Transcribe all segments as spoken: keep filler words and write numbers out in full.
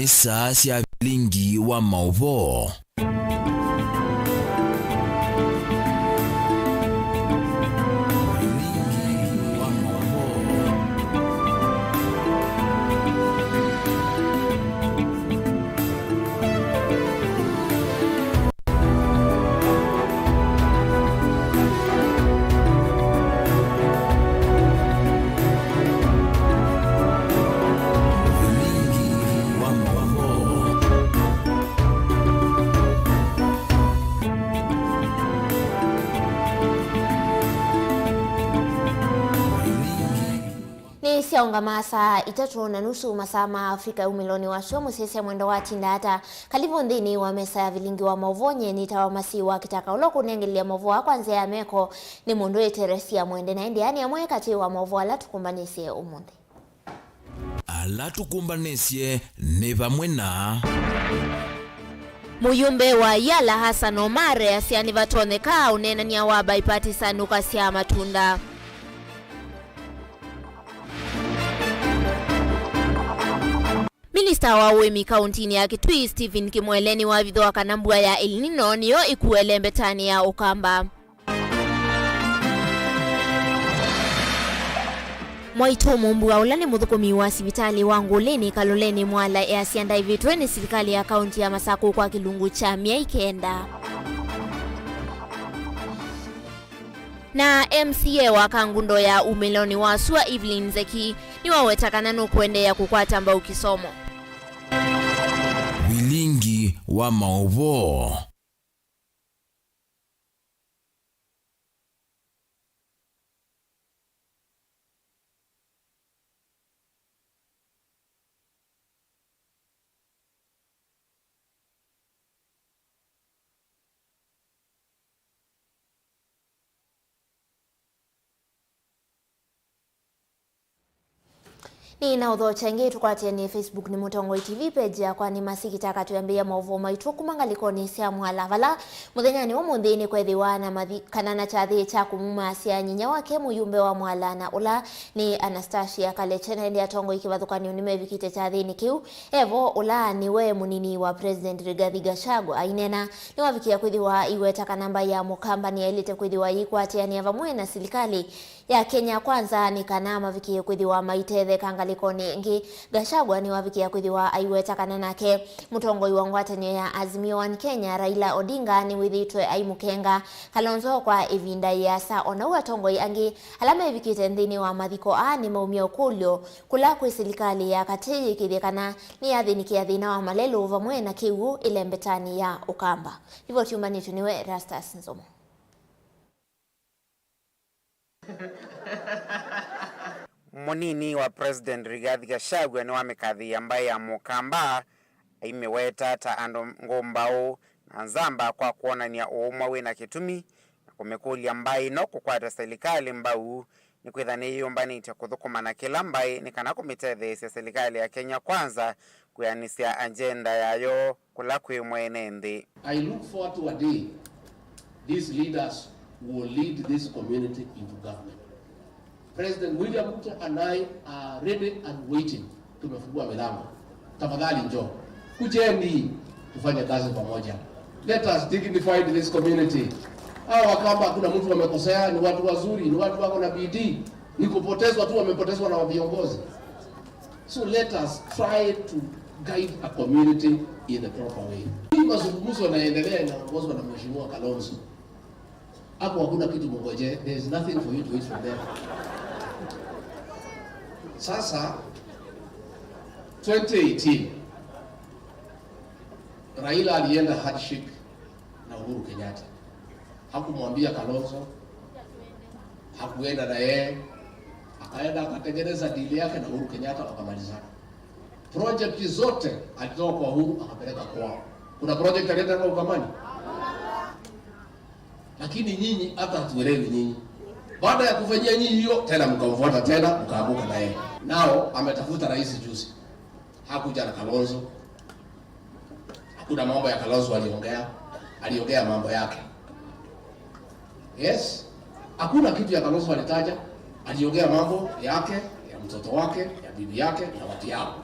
Saa sya vilingi wa maũvoo. Nĩ syaũngama saa itatũ na nusu masaa ma Afrika ya umĩlonĩ wa syũa. Mũsyaĩĩsya mwendwa watinda ata? Kalivũ nthĩnĩ wa mesa ya vilingi wa maũvoo. Nyie nĩtawa Masi wa Kĩtaka. Ũla ũkũnengelelya maũvoo aa kwa nzĩa ya meko nĩ mũndũ wĩ Teresia Mwende, na ĩndĩ aa nĩ amwe katĩ wa maũvoo ala tũkũmbanĩsye ũmũnthĩ. Ala tũkũmbanĩsye nĩ vamwe na. Mũyũmbe wa Yala Hassan Omar easya nĩvatonyeka ũneenany'a wa bipartisan ũkasyaa matunda. Minista wa ũĩmi kauntinĩ ya Kitui, Stephen Kimwele, nĩwavithũa kana mbua ya El Nino nĩyo ĩkue ĩlembetanĩ ya Ũkamba. Mwaitũ Mũmbua, ũla nĩ mũthũkũmi wa sivitalĩ wa Ngũlĩnĩ Kaloleni Mwala, easya ndaĩvĩtwe nĩ silikalĩ ya kaunti ya Masakũ kwa kĩlungu kya myei kenda. Na M C A wa Kangundo ya umĩlonĩ wa sua, Evelyn Nzeki, nĩwaweta kana nũkũendeea kũkwata mbau kĩsomo. Vilingi wa maũvoo. Nĩ na ũthokya ĩngĩ tũkwatĩanĩe Facebook nĩ Mũtongoi T V, page yakwa nĩ Masi Kĩtaka. Twĩambĩĩa maũvoo maitũ kuma ngalĩkonĩ sya Mwala, vala mũthenyanĩ wa ũmũnthĩ nĩkwethĩwa na mathi-, kana na kyathĩ kya kũmumasya nyinya wake mũyũmbe wa Mwala, na ũla nĩ Anastasia Kaleche, na ĩndĩ atongoi kĩvathũkany'o nĩmevikĩte kyathĩnĩ kĩu. Evo ũla nĩwe mũnini wa President Rigathi Gachagua aineena, nĩwavikĩe kwĩthĩwa aiweta kana mbaĩ ya Mũkamba nĩyaĩlĩte kwĩthĩwa yĩkwatĩanĩa vamwe na silikalĩ ya Kenya Kwanza nĩ kana mavikĩe kwĩthĩwa maitetheka ngalĩkonĩ ĩngĩ. Gachagua nĩwavikĩa kwĩthĩwa aiweta kana nake mũtongoi wa ngwatanĩo ya Azimio One Kenya, Raila Odinga, nĩwĩthĩĩtwe aimũkenga Kalonzo kwa ĩvinda yĩasa. O nau atongoi angĩ ala mevikĩte nthĩnĩ wa mathiko aa nĩmaumya ũkũlyo kũla kwĩ silikalĩ ya katĩ yĩkĩĩthye kana nĩyathĩnĩkĩa thĩna wa malelũ vamwe na kĩw'ũ ĩlembetanĩ ya Ũkamba. Livoti yũmbanĩtw'e nĩwe Erastus Nzomo. Mũnini wa President Rigathi Gachagua nĩwamĩkathĩĩa mbaĩ ya Mũkamba, aimĩweta ta andũ ngũmbaũ na nzamba kwa kwonany'a ũũmwe wĩ na kĩtumi, na kũmĩkũlya mbaĩ ĩno kũkwata silikalĩ mbau, nĩkwĩtha nĩyĩyũmbanĩtye kũthũkũma na kĩla mbaĩ nĩ kana kũmĩtetheesya silikalĩ ya Kenya Kwanza kwĩanĩsya agenda yayo kũla kwĩ mwene nthĩ. I look forward to a day these leaders will lead this community into government. President William Ruto and I are ready and waiting. Tumefungua milango. Tafadhali njoo. Kujeni tufanye kazi pamoja. Let us dignify this community. Hawa Wakamba hakuna mtu wamekosea, ni watu wazuri, ni watu wako na bidii. Ni kupotezwa tu wamepotezwa na viongozi. So let us try to guide a community in the proper way. Hii mazungumzo yanaendelea, inaongozwa na Mheshimiwa Kalonzo. Hapo hakuna kitu mngoje, there is nothing for you to eat from there. Sasa, twenty eighteen, Raila alienda handshake na Uhuru Kenyatta. Hakumwambia Kalonzo, hakuenda na yeye, akaenda akatengeneza deal yake na Uhuru Kenyatta, wakamalizana. Project zote alitoa kwa Uhuru akapeleka kwao. Kuna project alienda kwa Ukambani? Lakini nyinyi hata hatuelewi nyinyi. Baada ya kufanyia nyinyi hiyo, tena mkamfuata tena, mkaanguka na yeye. Nao ametafuta rais juzi. Hakuja na Kalonzo. Hakuna mambo ya Kalonzo aliongea. Aliongea mambo yake. Yes. Hakuna kitu ya Kalonzo alitaja. Aliongea mambo yake, ya mtoto wake, ya bibi yake, ya watu yao.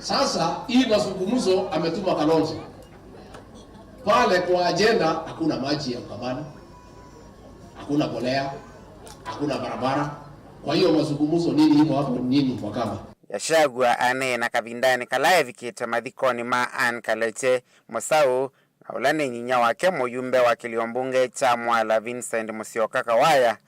Sasa hii mazungumzo ametuma Kalonzo. Pale kwa ajenda hakuna maji ya Ukambani, hakuna mbolea, hakuna barabara. Kwa hiyo mazungumzo nini iko hapo nini kwa kama? Gachagua aneena kavindanĩ kala evikĩte mathikonĩ ma Ann Kaleche Mosau, na ũla nĩ nyinya wake mũyumbe wa kĩlio mbunge kya Mwala Vincent Musyoka Kawaya,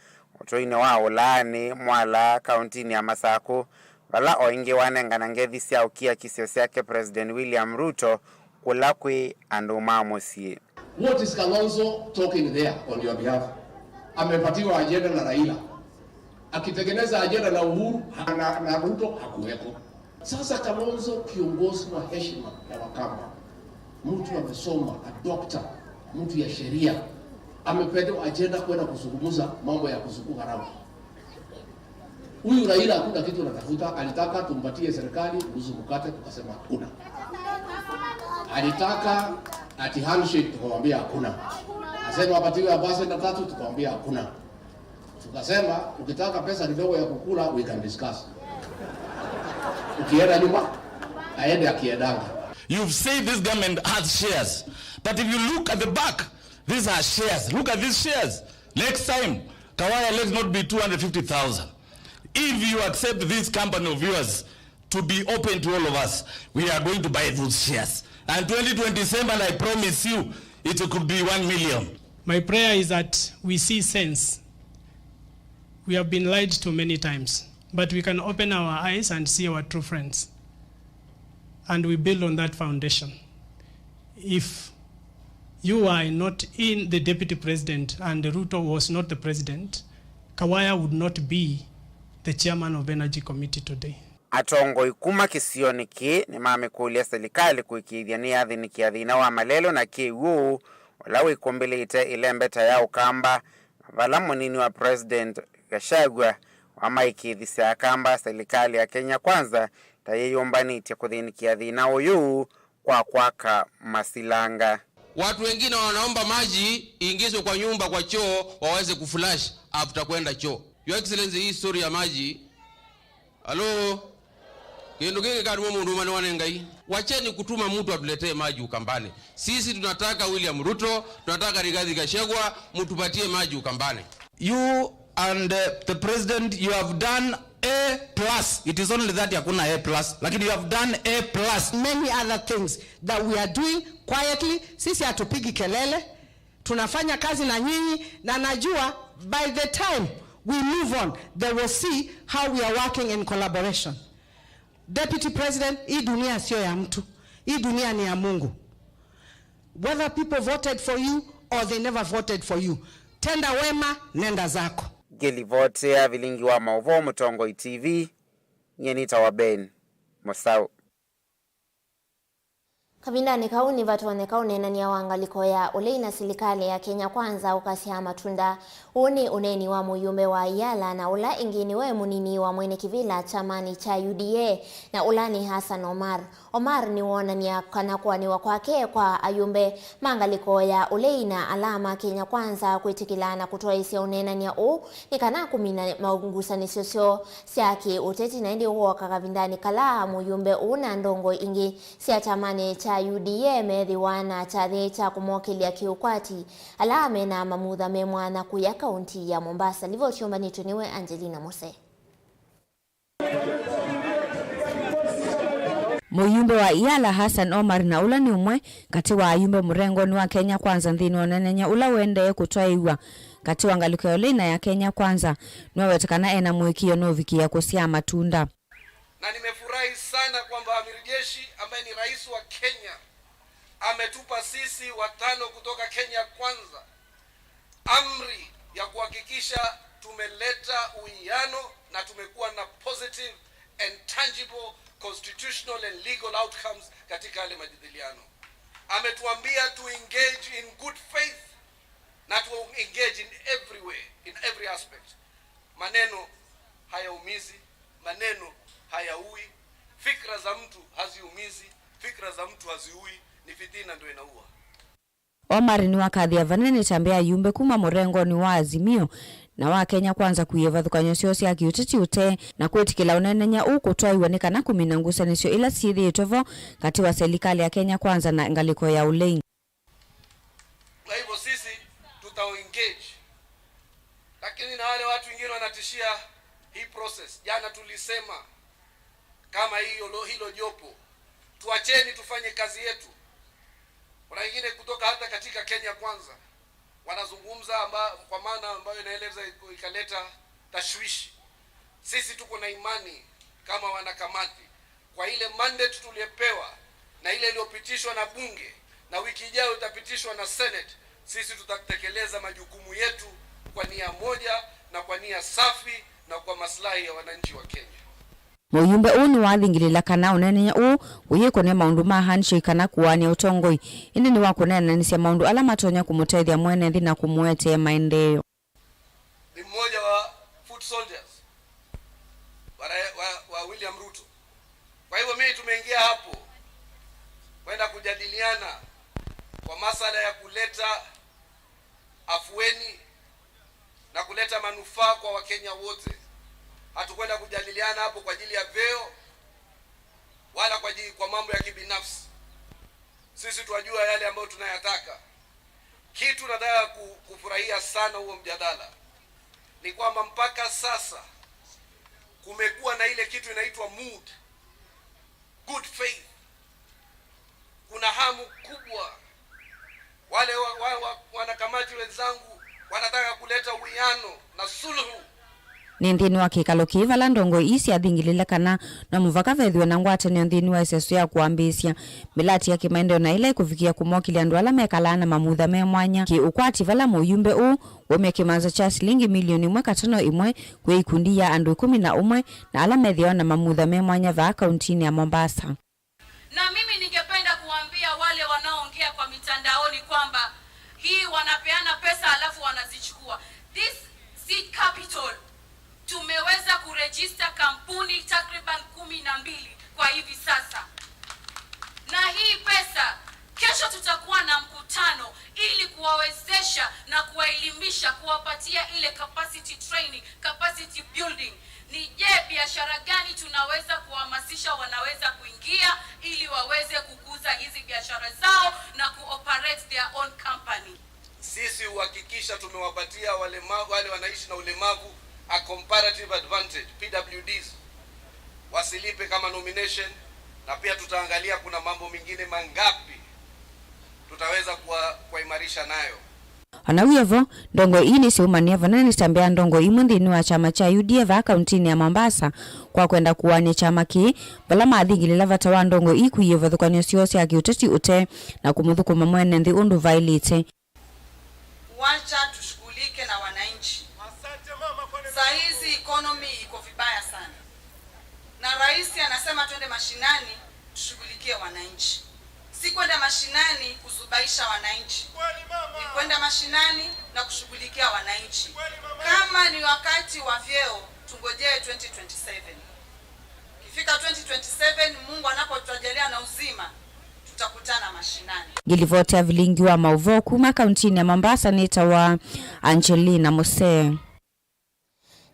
ũtũinĩ wa ũlaanĩ Mwala, kauntinĩ ya Masakũ, vala o ĩngĩ wanengana ngethi sya ũkiakisyo syake President William Ruto kũla kwĩ andũ ma mũsyĩ. What is Kalonzo talking there on your behalf? Amepatiwa ajenda na Raila. Akitengeneza ajenda na Uhuru na, na Ruto hakuweko. Sasa Kalonzo, kiongozi wa heshima ya Wakamba, mtu amesoma, a doctor, mtu ya sheria, amepewa ajenda kwenda kuzungumza mambo ya kuzuku haramu. Huyu Raila hakuna kitu anatafuta, alitaka tumpatie serikali, mbuzi mkate, tukasema hakuna. Alitaka ati handshake, tukamwambia hakuna. Asema apatiwe ambassador tatu, tukamwambia hakuna. Tukasema ukitaka pesa kidogo ya kukula, we can discuss. Ukienda nyuma, aende akiendanga. You've said this government has shares, but if you look at the back, these are shares. Look at these shares. Next time, Kawaya, let not be two hundred fifty thousand. If you accept this company of yours to be open to all of us, we are going to buy those shares. And twenty twenty-seven, I promise you, it could be one million. My prayer is that we see sense. We have been lied to many times, but we can open our eyes and see our true friends. And we build on that foundation. If you are not in the deputy president and Ruto was not the president, Kawaya would not be the chairman of Energy Committee today. Atongoi kuma kĩsionĩ kĩĩ nĩmamĩkũlya silikalĩ kũĩkĩĩthya nĩyathĩnĩkĩa thĩna wa malelũ na kĩw'ũ ũla wĩkũmbĩlĩte ĩlembeta ya Ũkamba, vala mũnini wa President Gachagua wamaĩkĩĩthisye Akamba silikalĩ ya Kenya Kwanza ta yĩyũmbanĩtye kũthĩnĩkĩa thĩna ũyũ kwa kwaka masilanga. Watu wengine wanaomba maji iingizwe kwa nyumba kwa choo waweze kuflush after kwenda choo. Your Excellency, hii story ya maji. Halo? Kĩndũ kĩngĩ kĩkatuma mũndũ ũmanĩwa nĩ Ngai. Wacheni kutuma mtu atuletee maji Ukambani. Sisi tunataka William Ruto, tunataka Rigathi Gachagua, mtupatie maji Ukambani. You and uh, the president, you have done A plus. It is only that hakuna A plus, lakini you have done A plus. Many other things that we are doing quietly. Sisi hatupigi kelele, tunafanya kazi na nyinyi, na najua by the time we move on, they will see how we are working in collaboration. Deputy President, hii dunia sio ya mtu. Hii dunia ni ya Mungu. Whether people voted for you or they never voted for you, tenda wema, nenda zako. Ngĩlivoti ya vilingi wa maũvoo Mũtongoi T V, nyie nĩtawa Ben Mũsaũ. Kavindanĩ kau nĩvatonyeka ũneenany'a wa ngalĩko ya ũlei na silikalĩ ya Kenya Kwanza ũkasyaa matunda. Ũũ nĩ ũneeni wa mũyũmbe wa Iyala, na ũla ĩngĩ nĩwe mũnini wa mwene kĩvĩla kyamanĩ kya U D A, na ũla nĩ Hassan Omar. Omar nĩwoonany'a kana kũanĩwa kwake kwa ayũmbe ma ngalĩko ya ũlei na ala ma Kenya Kwanza kwĩtĩkĩla na kũtwaĩĩsya ũneenany'a ũũ nĩ kana kũmina ngusanĩsyo syoo sya kĩ-ũteti, na ĩndĩ wooka kavindanĩ kala mũyũmbe ũũ na ndongoi ingĩ sya kyamanĩ kya U D A meethĩwa na kyathĩ kya kũmokĩlya kĩ-ũkwati ala mena mamutha me mwanya kũya kaunti ya Mombasa. Livoti yũmbanĩtw'e nĩwe Angelina Mose. Mũyumbe wa Iyala Hassan Omar, na ũla nĩ ũmwe katĩ wa ayumbe mũrengonĩ wa Kenya Kwanza nthĩnĩ wa ũneenany'a ũla ũendee kũtwaĩĩw'a katĩ wa ngalĩko ya ũlei na ya Kenya Kwanza, nĩwaweta kana ena mũĩkĩĩo nũvikĩĩa kũsyaa matunda. Na nimefurahi sana kwamba Amiri Jeshi ambaye ni rais wa Kenya ametupa sisi watano kutoka Kenya Kwanza amri ya kuhakikisha tumeleta uwiano na tumekuwa na positive and tangible constitutional and legal outcomes katika yale majadiliano. Ametuambia to engage in good faith na to engage in every way, in every aspect. Maneno hayaumizi, maneno hayaui, fikra za mtu haziumizi, fikra za mtu haziui, ni fitina ndio inaua. Omar nĩwakathĩa vanene nĩ tambĩa ayumbe kuma mũrengonĩ wa Azimio na wa Kenya Kwanza kũia ivathũkany'o syoo sya kĩũteti ũtee na kwĩtĩkĩla ũneenany'a ũũ kũtwaĩwa nĩ kana kũmina ngusanĩsyo ila syĩthĩĩtwe vo katĩ wa selikalĩ ya Kenya Kwanza na ngalĩko ya ũlei. Kwa hivyo sisi tuta engage, lakini na wale watu wengine wanatishia hii process. Jana tulisema kama hiyo lo- hilo jopo, tuacheni tufanye kazi yetu. Kuna wengine kutoka hata katika Kenya Kwanza wanazungumza amba, kwa maana ambayo inaeleza ikaleta tashwishi. Sisi tuko na imani kama wanakamati kwa ile mandate tuliyopewa na ile iliyopitishwa na bunge na wiki ijayo itapitishwa na Senate, sisi tutatekeleza majukumu yetu kwa nia moja na kwa nia safi na kwa maslahi ya wananchi wa Kenya. Mũyumbe ũũ nĩwathingĩlĩla kana ũneenany'a ũũ ũyĩkũne maũndũ ma handshake kana kũaany'a ũtongoi, ĩndĩ nĩ wa kũneenanĩsya maũndũ ala matonya kũmũtethya mwene nthĩ na kũmũetee maendeeo. Ni mmoja wa foot soldiers wa, ra- wa, wa William Ruto. Kwa hivyo mimi tumeingia hapo kwenda kujadiliana kwa masala ya kuleta afueni na kuleta manufaa kwa Wakenya wote. Hatukwenda kujadiliana hapo kwa ajili ya vyeo wala kwa ajili, kwa mambo ya kibinafsi. Sisi twajua yale ambayo tunayataka. Kitu nataka ku- kufurahia sana huo mjadala ni kwamba mpaka sasa kumekuwa na ile kitu inaitwa mood, good faith. Kuna hamu kubwa. Wale wa, wa, wa, wanakamati wenzangu wanataka kuleta uwiano na suluhu. Nĩ nthĩnĩ wa kĩkalo kĩĩ vala ndongoi ii syathingĩlĩle kana no mũvaka vethĩwe na ngwatanĩo nthĩnĩ wa ĩseso ya kũambĩĩsya mĩlatĩ ya kĩmaendeeo na ĩla ĩkũvikĩa kũmokĩlya andũ ala mekalaa na mamutha me mwanya kĩ-ũkwati, vala mũyumbe ũũ waumya kĩmanza kya silingi milioni ĩmwe katono ĩmwe kwĩ ikundi ya andũ ĩkũmi na ũmwe na ala methĩawa na mamutha me mwanya vaa kauntinĩ ya Mombasa. Na mimi ningependa kuambia wale wanaoongea kwa mitandaoni kwamba hii wanapeana pesa alafu wanazichukua. This seed capital, tumeweza kuregister kampuni takriban kumi na mbili kwa hivi sasa. Na hii pesa, kesho tutakuwa na mkutano ili kuwawezesha na kuwaelimisha, kuwapatia ile capacity training, capacity building. Ni je, biashara gani tunaweza kuhamasisha wanaweza kuingia ili waweze kukuza hizi biashara zao na kuoperate their own company? Sisi huhakikisha tumewapatia walema- wale wanaishi na ulemavu a comparative advantage, P W Ds, wasilipe kama nomination, na pia tutaangalia kuna mambo mengine mangapi tutaweza kuwa- kuwaimarisha nayo. O na wĩ o vo, ndongoi ii nĩsyaumanĩa vana nĩ ta mbee ya ndongoi imwe nthĩnĩ wa kyama kya U D A vaa kauntinĩ ya Mombasa kwa kwenda kũaany'a kyama kĩĩ, vala mathingĩlĩla vata wa ndongoi ii kũia ivathũkany'o syoo sya kĩũteti ũtee na kũmũthũkũma mwene nthĩ ũndũ vaĩlĩte. Wacha tushughulike na wananchi. Saa hizi economy iko vibaya sana, na rais anasema twende mashinani tushughulikie wananchi. Si kwenda mashinani kuzubaisha wananchi, ni kwenda mashinani na kushughulikia wananchi. Kama ni wakati wa vyeo, tungojee twenty twenty-seven. Ikifika twenty twenty-seven, Mungu anapotujalia na uzima, tutakutana mashinani. Ngĩlivoti ya vilingi wa maũvoo kuma kauntinĩ ya Mombasa nĩtawa Angelina Musee.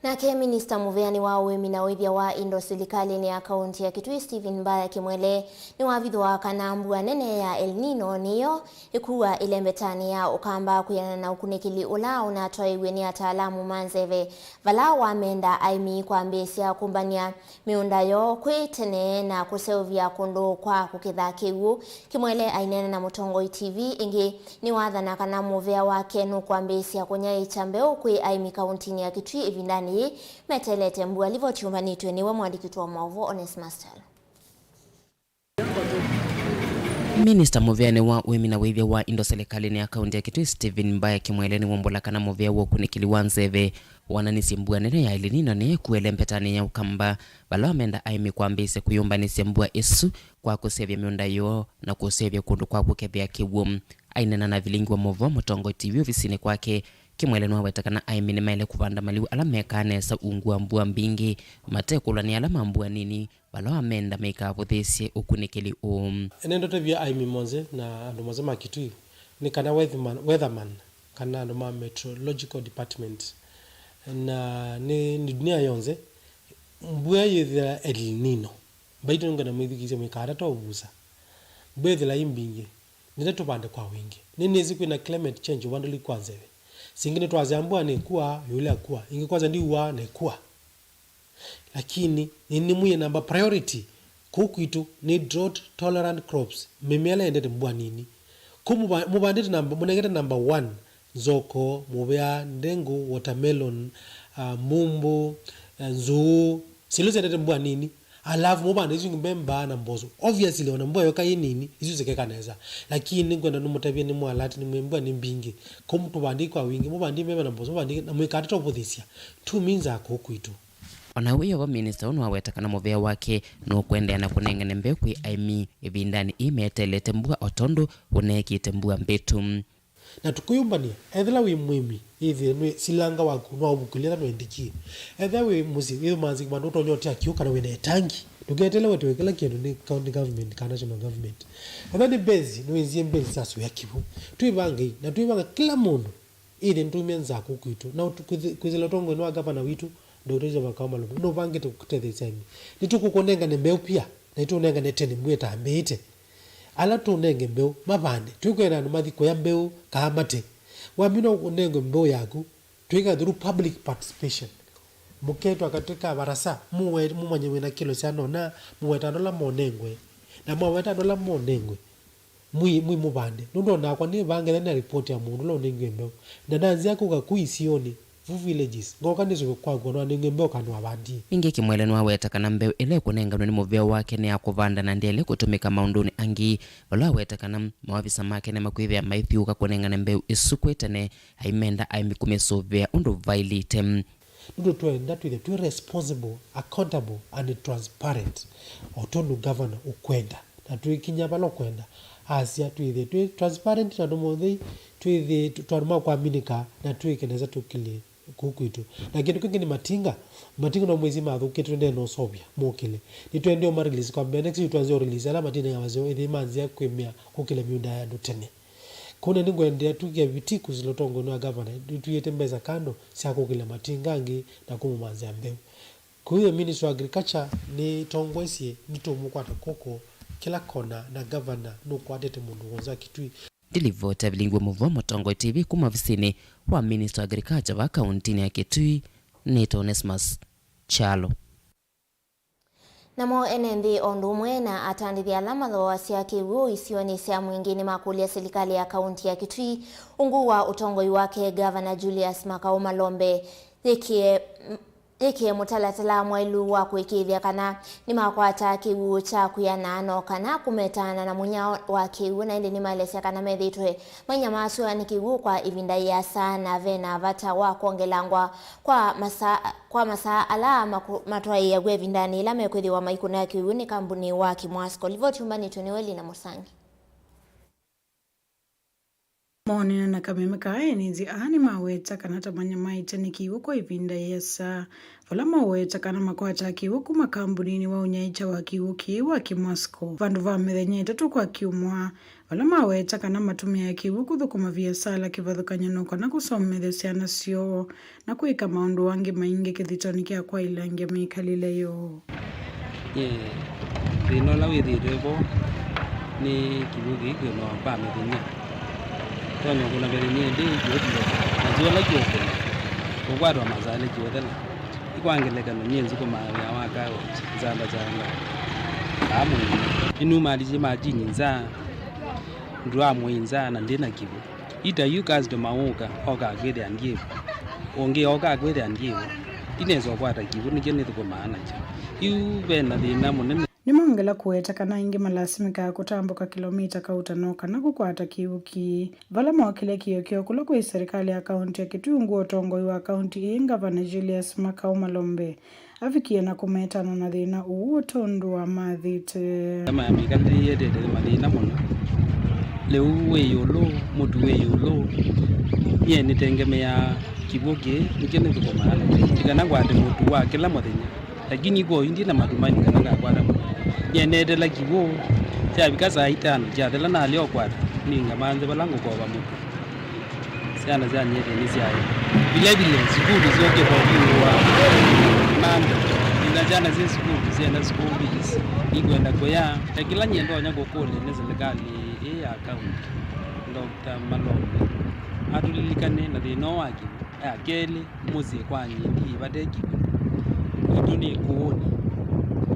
Nake minista mũveanĩ wa ũĩmi na ũĩthya wa indo silikalĩnĩ ya kaunti ya Kitui, Stephen Mbaya Kimwele, nĩwavithũa kana mbua nene ya El Nino nĩyo ĩkua ĩlembetanĩ ya Ũkamba kwĩanana na ũkunĩkĩli ũla ũnatwaĩw'e nĩ ataalamu ma nzeve, vala wamenda aĩmi kwambĩĩsya kũmbany'a mĩũnda yoo kwĩ tene na kũseũvya kũndũ kwa kũketha kĩw'ũ. Kimwele aineena na Mũtongoi T V ĩngĩ nĩwathana kana mũvea wake nũkwambĩĩsya kũnyaĩĩkya mbeũ kwĩ aĩmi kauntinĩ ya Kitui ĩvindanĩ yĩĩ meteelete mbua. Livoti yũmbanĩtw'e nĩwe mũandĩki witũ wa maũvoo Onesmus Telo. Minista mũveanĩ wa ũĩmi na wĩthya wa indo silikalĩnĩ ya kaunti ya Kitui, Stephen Mbaya Kimwele, nĩwaumbũla kana mũvea wa ũkunĩkĩli wa nzeve woonanisye mbua nene ya El Nino nĩyĩkua ĩlembetanĩ ya Ũkamba, vala wamenda aĩmi kwambĩĩsya kwĩyũmbanĩsya mbua ĩsu kwa kũseũvya mĩũnda yoo na kũseũvya kũndũ kwa kũkethea kĩw'ũ. Aineena na vilingi wa maũvoo Mũtongoi T V ovisinĩ kwake, Kimwele nĩwaweta kana aĩmi nĩmaĩle kũvanda maliu ala mekaa nesa ungu wa mbua mbingĩ, mate kũlwa nĩ ala ma mbua nini, vala wamenda maikavũthĩĩsye ũkunĩkĩli ũũ. Nĩndũtavya aĩmi monthe na andũ monthe ma Kitui nĩ kana weatherman, weatherman kana andũ ma meteorological department Na nĩ, nĩ dunia yonthe, mbua yĩthĩa El Nino. Mbaitũ nĩngwenda mwĩthukĩĩsye mũikatata ũvusa. Mbua yĩthĩla ĩ mbingĩ, nĩte tũvande kwa wingĩ. Nĩnĩsĩ kwĩna climate change ũvandũli kwa nzeve. Singĩ nĩtwasya mbua nĩkua, yũlya kua. Ingĩ kwasya ndiua, nĩkua. Lakini, nĩnĩmwie namba priority kũu kwitũ nĩ drought tolerant crops, mĩmea ĩla yendete mbua nini. Kũu mũva-, mũvandĩte namba, mũnengete number one, nzoko, mũvea, ndengũ, watermelon, ah, mbumbu, eh, nzũũ, syĩndũ syendete mbua nini. Alafu mũvande isu ingĩ mbemba na mboso. Obviously, ona mbua yoka ĩ nini, isu sikeka nesa. Lakini nĩngwenda nĩmũtavye nĩ mwalati nĩ mbua nĩ mbingĩ. Kũu tũvandĩi kwa wingĩ, mũvandĩi mbemba na mboso, mũvandĩi na mũikatata ũvũthĩsya. Tumi nzaa kũu kwitũ. O na wĩ o vo, minista ũũ nĩwaweta kana mũvea wake nũkũendeea na kũnengane mbeũ kwĩ aĩmi ĩvindanĩ ĩĩ meteelete mbua o tondũ ũneekĩte mbua mbĩtu. Na tũkĩyũmbanĩa, ethĩla wĩ mũĩmi, ĩthĩe nĩ silanga waku nwaũvukĩlya ĩla nwendikie. Ethĩwa wĩ mũsyĩ wĩ manzi vandũ ũtonya ũtia kĩw'ũ kana wĩ na ĩtangi, ndũketeele wetewe kĩla kĩndũ nĩ county government kana national government. Ethĩwa nĩ mbesi, nĩwĩnzie mbesi sya sũya kĩw'ũ. Twĩvangei, na twĩvanga kĩla mũndũ. Ĩthĩ nĩtwaumya nzaa kũu kwitũ. Na ũtu-, kwĩthĩ-, kwĩsĩla ũtongoinĩ wa ngavana witũ, Doctor Joseph Makau Malombe, nũvangĩte kũtetheesya aĩmi. Nĩtũkũkũnengane mbeũ pia, na nĩtũũnengane tene mbua ĩtambĩĩte. Ala tũũnenge mbeũ, mavande. Tũikwenda andũ mathi kũya mbeũ, kaa mate. Wamina ũnengwe mbeũ yaku, twĩka through public participation. Mũketwa katĩ ka varasa, mũwe-, mũmanye wĩna kĩlo syana ũna, mũweta andũ ala monengwe. Na mwaweta andũ ala monengwe, Mwĩ, mwĩ mũvande. Nũndũ o nakwa nĩvangetha na ripoti ya mũndũ ũla ũnengiwe mbeũ. Na nanzĩa kũka ku isionĩ, vu villages, ngoka nĩsũve kwaku na wanengiwe mbeũ kana wavandie. Ningĩ Kimwele nĩwaweta kana mbeũ ĩla ĩkũnenganwe nĩ mũvea wake nĩ ya kũvanda na ndĩaĩle kũtũmĩka maũndũnĩ angĩ, vala waweta kana maovisa make nĩmakwĩthĩa maithyũũka kũnengane mbeũ ĩsu kwĩ tene, aimenda aĩmi kũmĩsũvĩa ũndũ vaĩlĩte. Nũndũ twenda twĩthĩe twĩ responsible, accountable and transparent, o tondũ governor ũkwenda, na twĩkinya vala ũkwenda asya twĩthĩe twĩ transparent na andũ monthe, twĩthĩe tw-, tw-, andũ ma kwaminika, na twĩke nesa tũkĩlye kũu kwitũ. Na kĩndũ kĩngĩ nĩ matinga. Matinga no mwĩsĩ mathũkĩte, tũendee na ũseũvya mokĩle. Nĩtwendee ũma release kwa mbee, next week twanzĩa ũ release ala matinga ya waseo ĩthĩ manzĩa kwĩmĩa kũkĩla mĩũnda ya andũ tene. Kũu nĩngwendeea twĩkĩe vitii kũsila ũtongoinĩ wa ngavana, nĩtũiĩte mbesa kando sya kũkĩlya matinga angĩ na kũmũmanthĩa mbeũ. Kũu the Ministry of Agriculture nĩtongoesye nĩtũũmũkwata kw'oko kĩla kona, na ngavana nũkwatĩte mũndũ w'onthe wa Kitui. Ndilivoti ya Vilingi wa Mũvoo Mũtongoi T V kuma ovisinĩ wa Ministry of Agriculture vaa kauntinĩ ya Kitui, nĩtawa Onesmus Kyalo. Namo ene nthĩ o ũndũ ũmwe na atandĩthya ala mathooasya kĩw'ũ isionĩ sya Mwingĩ nĩmakũlya silikalĩ ya kaunti ya Kitui ungu wa ũtongoi wake Ngavana Julius Makau Malombe yĩkĩe, yĩkĩe mũtalatala mwaĩlu wa kũĩkĩĩthya kana nĩmakwata kĩw'ũ kya kwĩana no kana kũmetaana na mũnyao wa kĩw'ũ, na ĩndĩ nĩmaelesya kana methĩĩtwe mainyamasw'a nĩ kĩw'ũ kwa ĩvinda yĩasa na ve na vata wa kwongelangwa kwa masaa kwa masaa ala maku-, matwaĩĩaw'a ĩvindanĩ yĩla mekwĩthĩwa maikũnĩa kĩw'ũ nĩ kambunĩ wa Kimwasco. Livoti yũmbanĩtw'e nĩ Welina Mũsangi. Maonene na kameme kaa, ene nthĩ aa nĩmaweta kana ta manyamaĩte nĩ kĩw'ũ kwa ĩvinda yĩasa, vala maweta kana makwataa kĩw'ũ kuma kambuninĩ wa ũnyaĩĩkya wa kĩw'ũ kĩĩ wa Kimwasco vandũ va mĩthenya ĩtatũ kwa kyumwa. Vala maweta kana matũmĩaa kĩw'ũ kũthũkũma viasala, kĩvathũkany'o no kana kũsomethya syana syoo na kwĩka maũndũ angĩ maingĩ kĩthitoonĩ kya kwaĩlangya mĩkalĩle yoo. Nyie thĩna ũla wĩthĩĩtwe vo nĩ kĩw'ũ kĩĩ kĩũnwa kwa mĩthenya. Tonya ũkũna mĩthenya ĩndĩ kĩũkũna, na ti vala kĩũkũna, kũkwatwa masaa elĩ kĩũthela. Kwa ngelekany'o, nyie nzũkũmaa wĩa wa car wash, nzanda sya ngari, kaa mũinĩ. Nĩnumaalĩsye matini nza, ndũaa mũi nza, na ndĩ na kĩw'ũ. Ita yu customer wũka, okaa kwĩthĩa ndyĩ vo. Ũngĩ okaa kwĩthĩa ndyĩ vo. Ndinesa ũkwata kĩw'ũ, nĩkyo nĩthũkũmaa nakyo. Yu ve na thĩna mũnene. Nĩmongela kũweta kana aingĩ malasimĩkaa kũtambũka kĩlomita kauta no kana kũkwata kĩw'ũ kĩĩ. Vala mookĩlya kĩokeo kũla kwĩ serĩkalĩ ya kaũntĩ ya Kitui ungu wa ũtongoi wa kaũntĩ ĩĩ, Ngavana Julius Makau Malombe avikie na kũmetana na thĩna ũũ o tondũ wamathĩte. Ema ya mĩkalĩle yĩetete mathĩna mũno. Lĩu wĩ ĩũlũ, mũtu wĩ ĩũlũ. Nyie nĩtengemeaa kĩw'ũ kĩĩ, nĩkyo nĩthũkũmaa nakyo. Ti kana ngwate mũtu wa kĩla mũthenya. Lakini kwa oyu ndi na matumaini kana ngakwata mũtu. Nyie neetela kĩw'ũ, kyavika saa itano kyathela nalea ũkwata, nĩngamanthe vala ngũkova mũtu. Syana sya nyie nĩsyaĩ. Vile vile, sukulu syoke kwa juu wa manda. Nina syana syĩ sukulu, syenda school fees, ikwenda kũya. Ta kĩla nyie ndonya kũkũlya nĩ silikalĩ ĩĩ ya kaunti, Doctor Malombe, atũlilikane na thĩna ũũ wa kĩw'ũ. Ya kelĩ, mũsyĩ kwa nyie ndiĩ vate kĩw'ũ. Itũ nĩ kũũnĩ,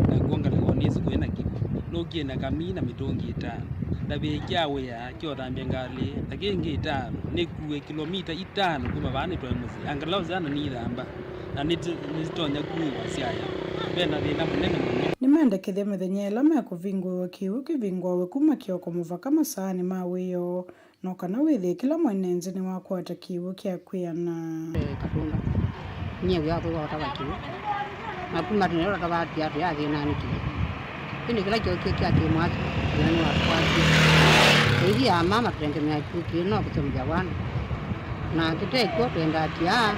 nakw'o ngalĩko nĩ sukulu ĩna kĩw'ũ. Nũkie na kamii na mĩtũngi ĩtano. Ndavĩĩkya wĩa kya ũthambya ngalĩ, na kĩngĩ ĩtano. Nĩkuwe kilomita itano kuma vaa nĩtwae mũsyĩ. Angalau syana nĩithamba, na nĩti-, nĩsitonya kuĩwa syaya. Ve na thĩna mũnene mũno. Nĩmendekethya mĩthenya ĩla mekũvingũĩwa kĩw'ũ kĩvingũawe kuma kĩoko mũvaka masaanĩ ma wĩoo, no kana wĩthĩe kĩla mwene nzĩ nĩwakwata kĩw'ũ kya kwĩana. Eh, Katunda. Nyie wĩa tũwatawa kĩw'ũ. Na kuma tene tũtavaa tũya thĩna nĩ kĩw'ũ. Kĩndũ kĩla kyokie kya kĩmwaki, na nĩwatũkwatie. Tũithi ya mama tũtengemea kĩw'ũ kĩĩ no kũsemũthya wana. Na kĩte kw'o twendaa tiaa,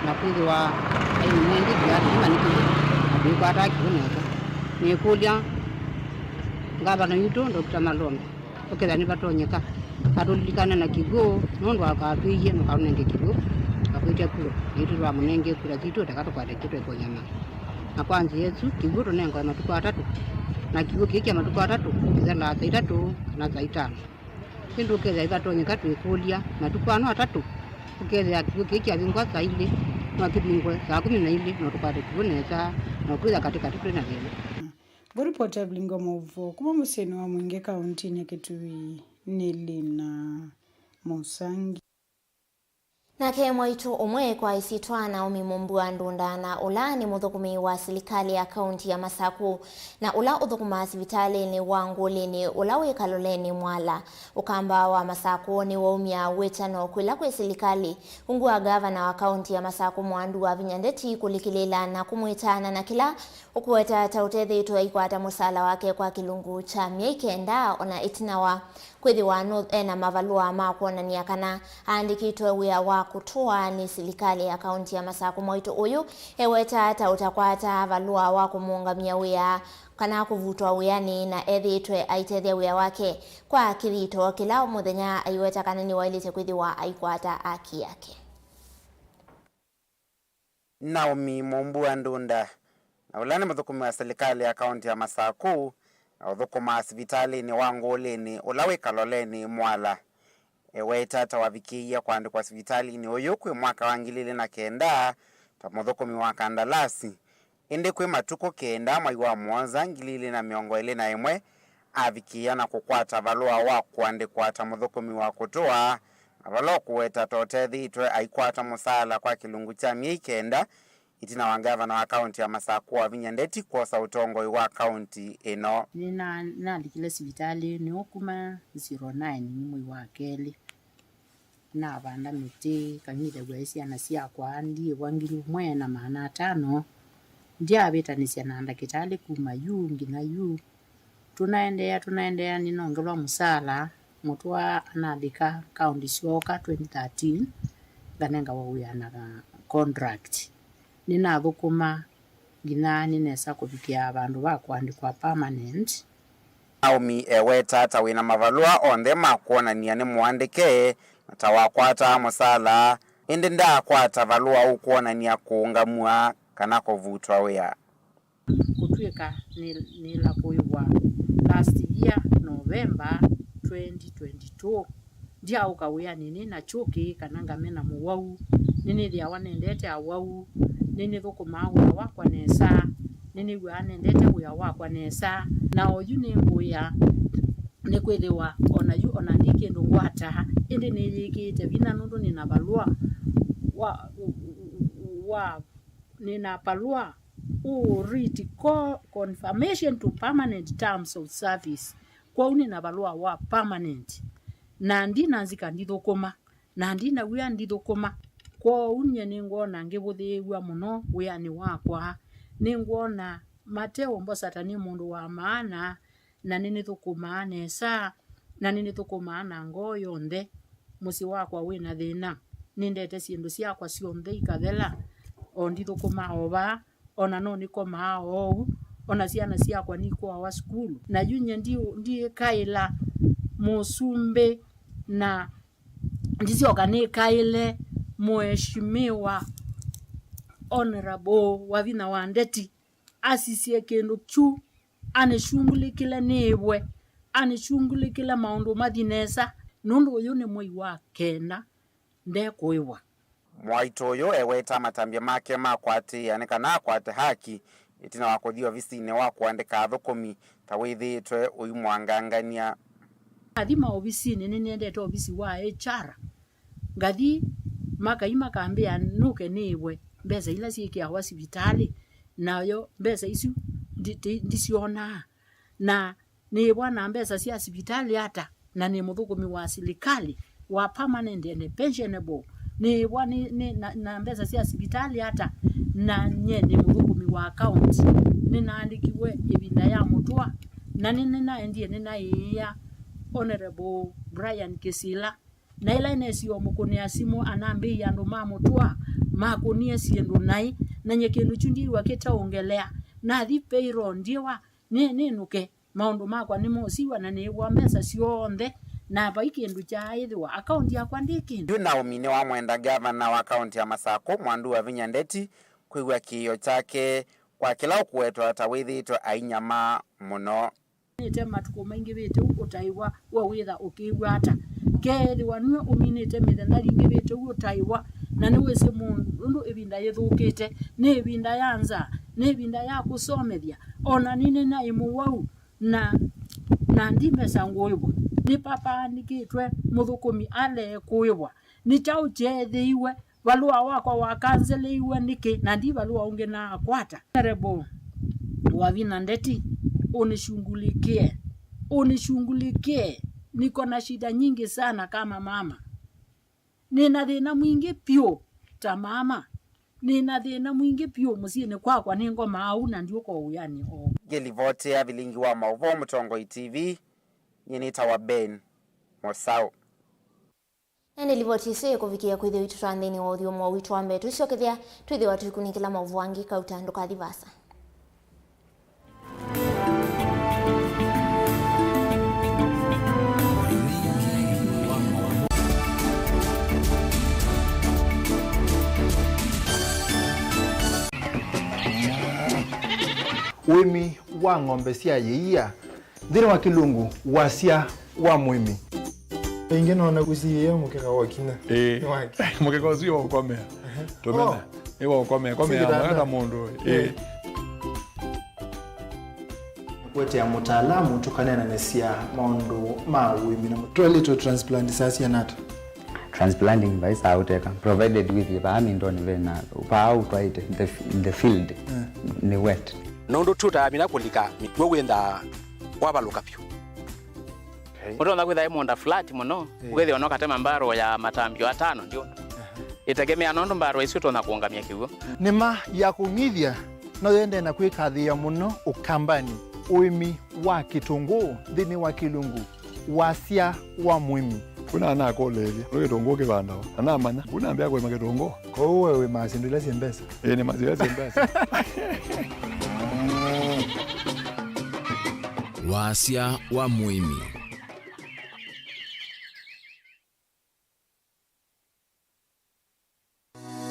na kwĩthĩwa aini maingĩ tiaa tũmanyĩkĩte, na tũikwataa kĩw'ũ nesa. Nĩkũlya ngavana witũ, Doctor Malombe, ũkethĩa nĩvatonyeka, atũlilikane na kĩw'ũ, nũndũ akatwĩie, ndũkaũnenge kĩw'ũ, akwĩtya kura, naitũ twamũnenge kura sitũ, taka tũkwate kĩtwe kũnyama. Na kwa nzĩa ĩsu, kĩw'ũ tũnengawe matukũ atatũ, na kĩw'ũ kĩĩ kya matukũ atatũ kĩthelaa saa itatũ kana saa itano. Ĩndĩ ũkethĩa ĩvatonyeka twĩkũlya, matukũ ano atatũ, ũkethĩa kĩw'ũ kĩĩ kyavingwa saa ilĩ, no kĩvingwe saa kũmi na ilĩ, no tũkwate kĩw'ũ nesa, no kwĩtha katĩkatĩ twĩ na thĩna. Ngũripoti Evelyn Ngomo Ũvuo kuma mũsyĩnĩ wa Mwingĩ kauntinĩ ya Kitui nĩ Lina Mũsangi. Nake mwaitũ ũmwe kwa ĩsyĩtwa Naomi Mũmbua Ndunda, na ũla nĩ mũthũkũmi wa silikalĩ ya kaunti ya Masakũ, na ũla ũthũkũmaa sivitalĩnĩ wa Ngũlĩnĩ ũla wĩ Kaloleni Mwala, Ũkamba wa Masakũ nĩwaumya wĩtano kwĩla kwĩ silikalĩ ungu wa ngavana wa kaunti ya Masakũ Mwandu Wavinya Ndeti kũlikĩlĩĩla na kũmwĩtaana na kĩla ũkũweta ta ũtethĩĩtwe aikwata mũsaala wake kwa kĩlungu kya myei kenda, ona ĩtina wa kwĩthĩwa no ena mavalũa ma kwonany'a kana aandĩkĩtwe wĩa wa kũtũa nĩ silikalĩ ya kaunti ya Masakũ. Mwaitũ ũyũ eweta ta ũtakwata valũa wa kũmũũngamya wĩa kana kũvutwa wĩanĩ, na ethĩĩtwe aitethya wĩa wake kwa kĩthito kĩla mũthenya aiweta kana nĩwaĩlĩte kwĩthĩwa aikwata aki yake. Naomi Mũmbua Ndunda, na ũla nĩ mũthũkũmi wa silikalĩ ya kaunti ya Masakũ, na ũthũkũmaa sivitalĩnĩ wa Ngũlĩnĩ, ũla wĩ Kaloleni Mwala, eweta ta wavikĩie kũandĩkwa sivitalĩnĩ ũyũ kwĩ mwaka wa ngili ilĩ na kenda ta mũthũkũmi wa kandalasi. Ĩndĩ kwĩ matukũ kenda mwai wa mũonza ngili ilĩ na mĩongo ĩlĩ na ĩmwe, avikĩĩa na kũkwata valũa wa kũandĩkwa ta mũthũkũmi wa kũtũa, na vala ũkũweta ta ũtethĩĩtwe aikwata mũsaala kwa kĩlungu kya myei kenda, ĩtina wa ngavana wa kaunti ya Masakũ Wavinya Ndeti kwosa ũtongoi wa kaunti ĩno. Nĩna-, nalikile sivitalĩnĩ ũũ kuma zero nine mwei wa kelĩ. Navanda mĩtĩ, kang'ithaw'a syana syakwa, ndiĩwa ngili ũmwe na maana atano. Ndyaavĩtanĩsya na ndakĩtalĩ kuma yu nginya yu. Tũnaendeea, tũnaendeea, nĩnongelwa mũsaala, mũtũa analika kaũndi syooka twenty thirteen, nganengawa wĩa na contract. Nĩnathũkũma nginya nĩnesa kũvikĩa vandũ va kũandĩkwa permanent. Naomi eweta ta wĩna mavalũa onthe ma kwonany'a nĩ mũandĩke na ta wakwataa mũsaala, ĩndĩ ndaakwata valũa ũkwonany'a kũũngamw'a kana kũvutwa wĩa. Kũtw'ĩka nĩ-, nĩla kũĩwa last year November twenty twenty-two, ndyaaũka wĩanĩ nĩ na kyũkĩ kana ngamena mũwau. Nĩnĩthĩawa nendete awau. Nĩnĩthũkũmaa wĩa wakwa nesa. Nĩnĩw'aa nendete wĩa wakwa nesa. Na oyu nĩngũĩa nĩkwĩthĩwa ona yu ona ndi kĩndũ ngwataa, ĩndĩ nĩyĩkĩĩte vinya nũndũ nĩna valũa wa, wa, nĩna valũa ũ read co-, confirmation to permanent terms of service. Kwoou nĩ na valũa wa permanent, na ndi na nzika ndithũkũma, na ndi na wĩa ndithũkũma. Kwoou nyie nĩngwona ngĩvũthĩĩw'a mũno wĩanĩ wakwa. Nĩngwona mate ũmbosa ta nĩ mũndũ wa maana, na nĩnĩthũkũmaa nesa, na nĩnĩthũkũmaa na ngoo yonthe. Mũsyĩ wakwa wĩ na thĩna. Nĩndete syĩndũ syakwa syonthe ikathela, o ndithũkũmaa o vaa, o na no nĩkomaa oou, o na syana syakwa nikũawa sukulu. Na yu nyie ndi-, ndiĩkaĩla mũsumbĩ, na ndisyoka nĩkaĩle Mheshimiwa Honorable Wavinya wa Ndeti asisye kĩndũ kyu, anĩshungulĩkĩle nĩĩvwe, anĩshungulĩkĩle maũndũ mathi nesa, nũndũ ũyũ nĩ mwei wa kenda ndekũĩvwa. Mwaitũ ũyũ eweta matambya make ma kũatĩĩa nĩ kana akwate haki ĩtina wa kũthi ovisinĩ wa kũandĩka athũkũmi ta wĩthĩĩtwe ũimwangangany'a. Nathi maovisinĩ, nĩnĩendete ovisi wa H R. Ngathi, makai makambĩa nũke nĩĩvwe mbesa ila syĩkĩawa sivitalĩ, nayo mbesa isu ndi-, ndi-, ndisyonaa. Na nĩĩvwa na mbesa sya sivitalĩ ata, na nĩ mũthũkũmi wa silikalĩ wa permanent and pensionable? Nĩĩvwa nĩ, nĩ, na, na mbesa sya sivitalĩ ata, na nye nĩ mũthũkũmi wa account? Nĩnaandĩkiwe ĩvinda ya mũtũa, na nĩ, nĩnaendie nĩnaĩĩa Honorable Brian Kĩsila. Na ĩla nesie ũmũkũnĩa simũ, anambĩie andũ ma mũtũa makũnie syĩndũ naĩ, na nye kĩndũ kyu ndyĩw'a kĩteũngelea. Nathi payroll ndyĩwa nĩ, nĩnũke, maũndũ makwa nĩmosiw'a na nĩĩvwa mbesa syonthe, na vai kĩndũ kyaaĩthĩwa akaunti yakwa ndĩ kĩndũ. Yu Naomi nĩwamwenda ngavana wa kaunti ya Masakũ, Mwandu Wavinya Ndeti, kwĩw'a kĩĩo kyake kwa kĩla ũkũwetwa ta wĩthĩĩtwe ainyamaa mũno. Nĩte matukũ maingĩvĩte ũu ũtaĩwa, we wĩtha ũkĩw'a ata? Keethĩwa nue ũminĩte mĩthenya yingĩvĩte ũu ũtaĩwa, na nĩwĩsĩ mũndũ ũndũ ĩvinda yĩthũkĩte, nĩ ĩvinda ya nzaa, nĩ ĩvinda ya kũsomethya, o na nĩnĩ naĩ mũwau, na, na ndi mbesa ngũĩvwa. Nĩ papa andĩkĩtwe mũthũkũmi alee kũĩvwa. Nĩ kyaũ kyeethĩiwe? Valũa wakwa wakanzeleiwe nĩkĩ, na ndi valũa ũngĩ naakwata? Honorable Wavinya Ndeti, unishughulikie, unishughulikie, niko na shida nyingi sana kama mama. Nina thĩna mwingĩ pyũ ta mama. Nina thĩna mwingĩ pyũ mũsyĩnĩ kwakwa, nĩngomaa ũu na ndiũka wĩanĩ o. Ngĩlivoti ya vilingi wa maũvoo Mũtongoi T V, nyie nĩtawa Ben Mosau. Na nĩ livoti ĩsu ĩkũvikĩa kwĩthĩwa itũ twa nthĩnĩ wa ũthyũmũo witũ wa mbee. Tũisyokethya, twĩthĩwa tũikunĩkĩla maũvoo angĩ kauta, ndũkathi vaasa. Ũĩmi wa ng'ombe sya yĩia. Nthĩnĩ wa Kĩlungu, wasya wa mũĩmi. Ĩngĩ nona kũsiĩĩa mũkeka wa kina. Ĩĩ. Nĩ wake. Mũkeka ũsu wĩ wa ũkomea. Tũmena. Oh. Ĩ wa ũkomea. Komea. Sikitanda. Mwaka mũndũ. Ĩĩ. Ĩĩ. Kũetea mũtaalamu tũkaneenanĩsya maũndũ ma ũĩmi na mũ-, twaĩlĩtwe transplant saa siana ata? Transplanting vai saa ũteka, provided with vaa mindoni vena, vaa ũtwaĩte, the, the field, eh, nĩ wet. Nũndũ tũtaamina kũlika mĩkw'ũ wĩnthaa wavalũka vyũ. Okay. Ũtonya kwĩtha ĩ mũũnda flat mũno, eh, ũkethĩa no katema mbarũ ya matambyo atano ndio. Aha. Ĩtegemea nũndũ mbarũ isu ũtonya kũũngamya kĩw'ũ. Nĩma ya kũng'ithya no yendee na kwĩkathĩĩa mũno Ũkambanĩ, ũĩmi wa kĩtũngũũ nthĩnĩ wa Kĩlungu, wasya wa mũĩmi. Kuna anakũlĩĩlya, nĩ kĩtũngũũ kĩvandawa? Na namanya, kuna ambĩa kũĩma kĩtũngũũ. Kwoou we wĩmaa syĩndũ ila syĩ mbesa? Ĩĩ, nĩmaa syĩndũ ila syĩ mbesa. Wasya wa mũĩmi.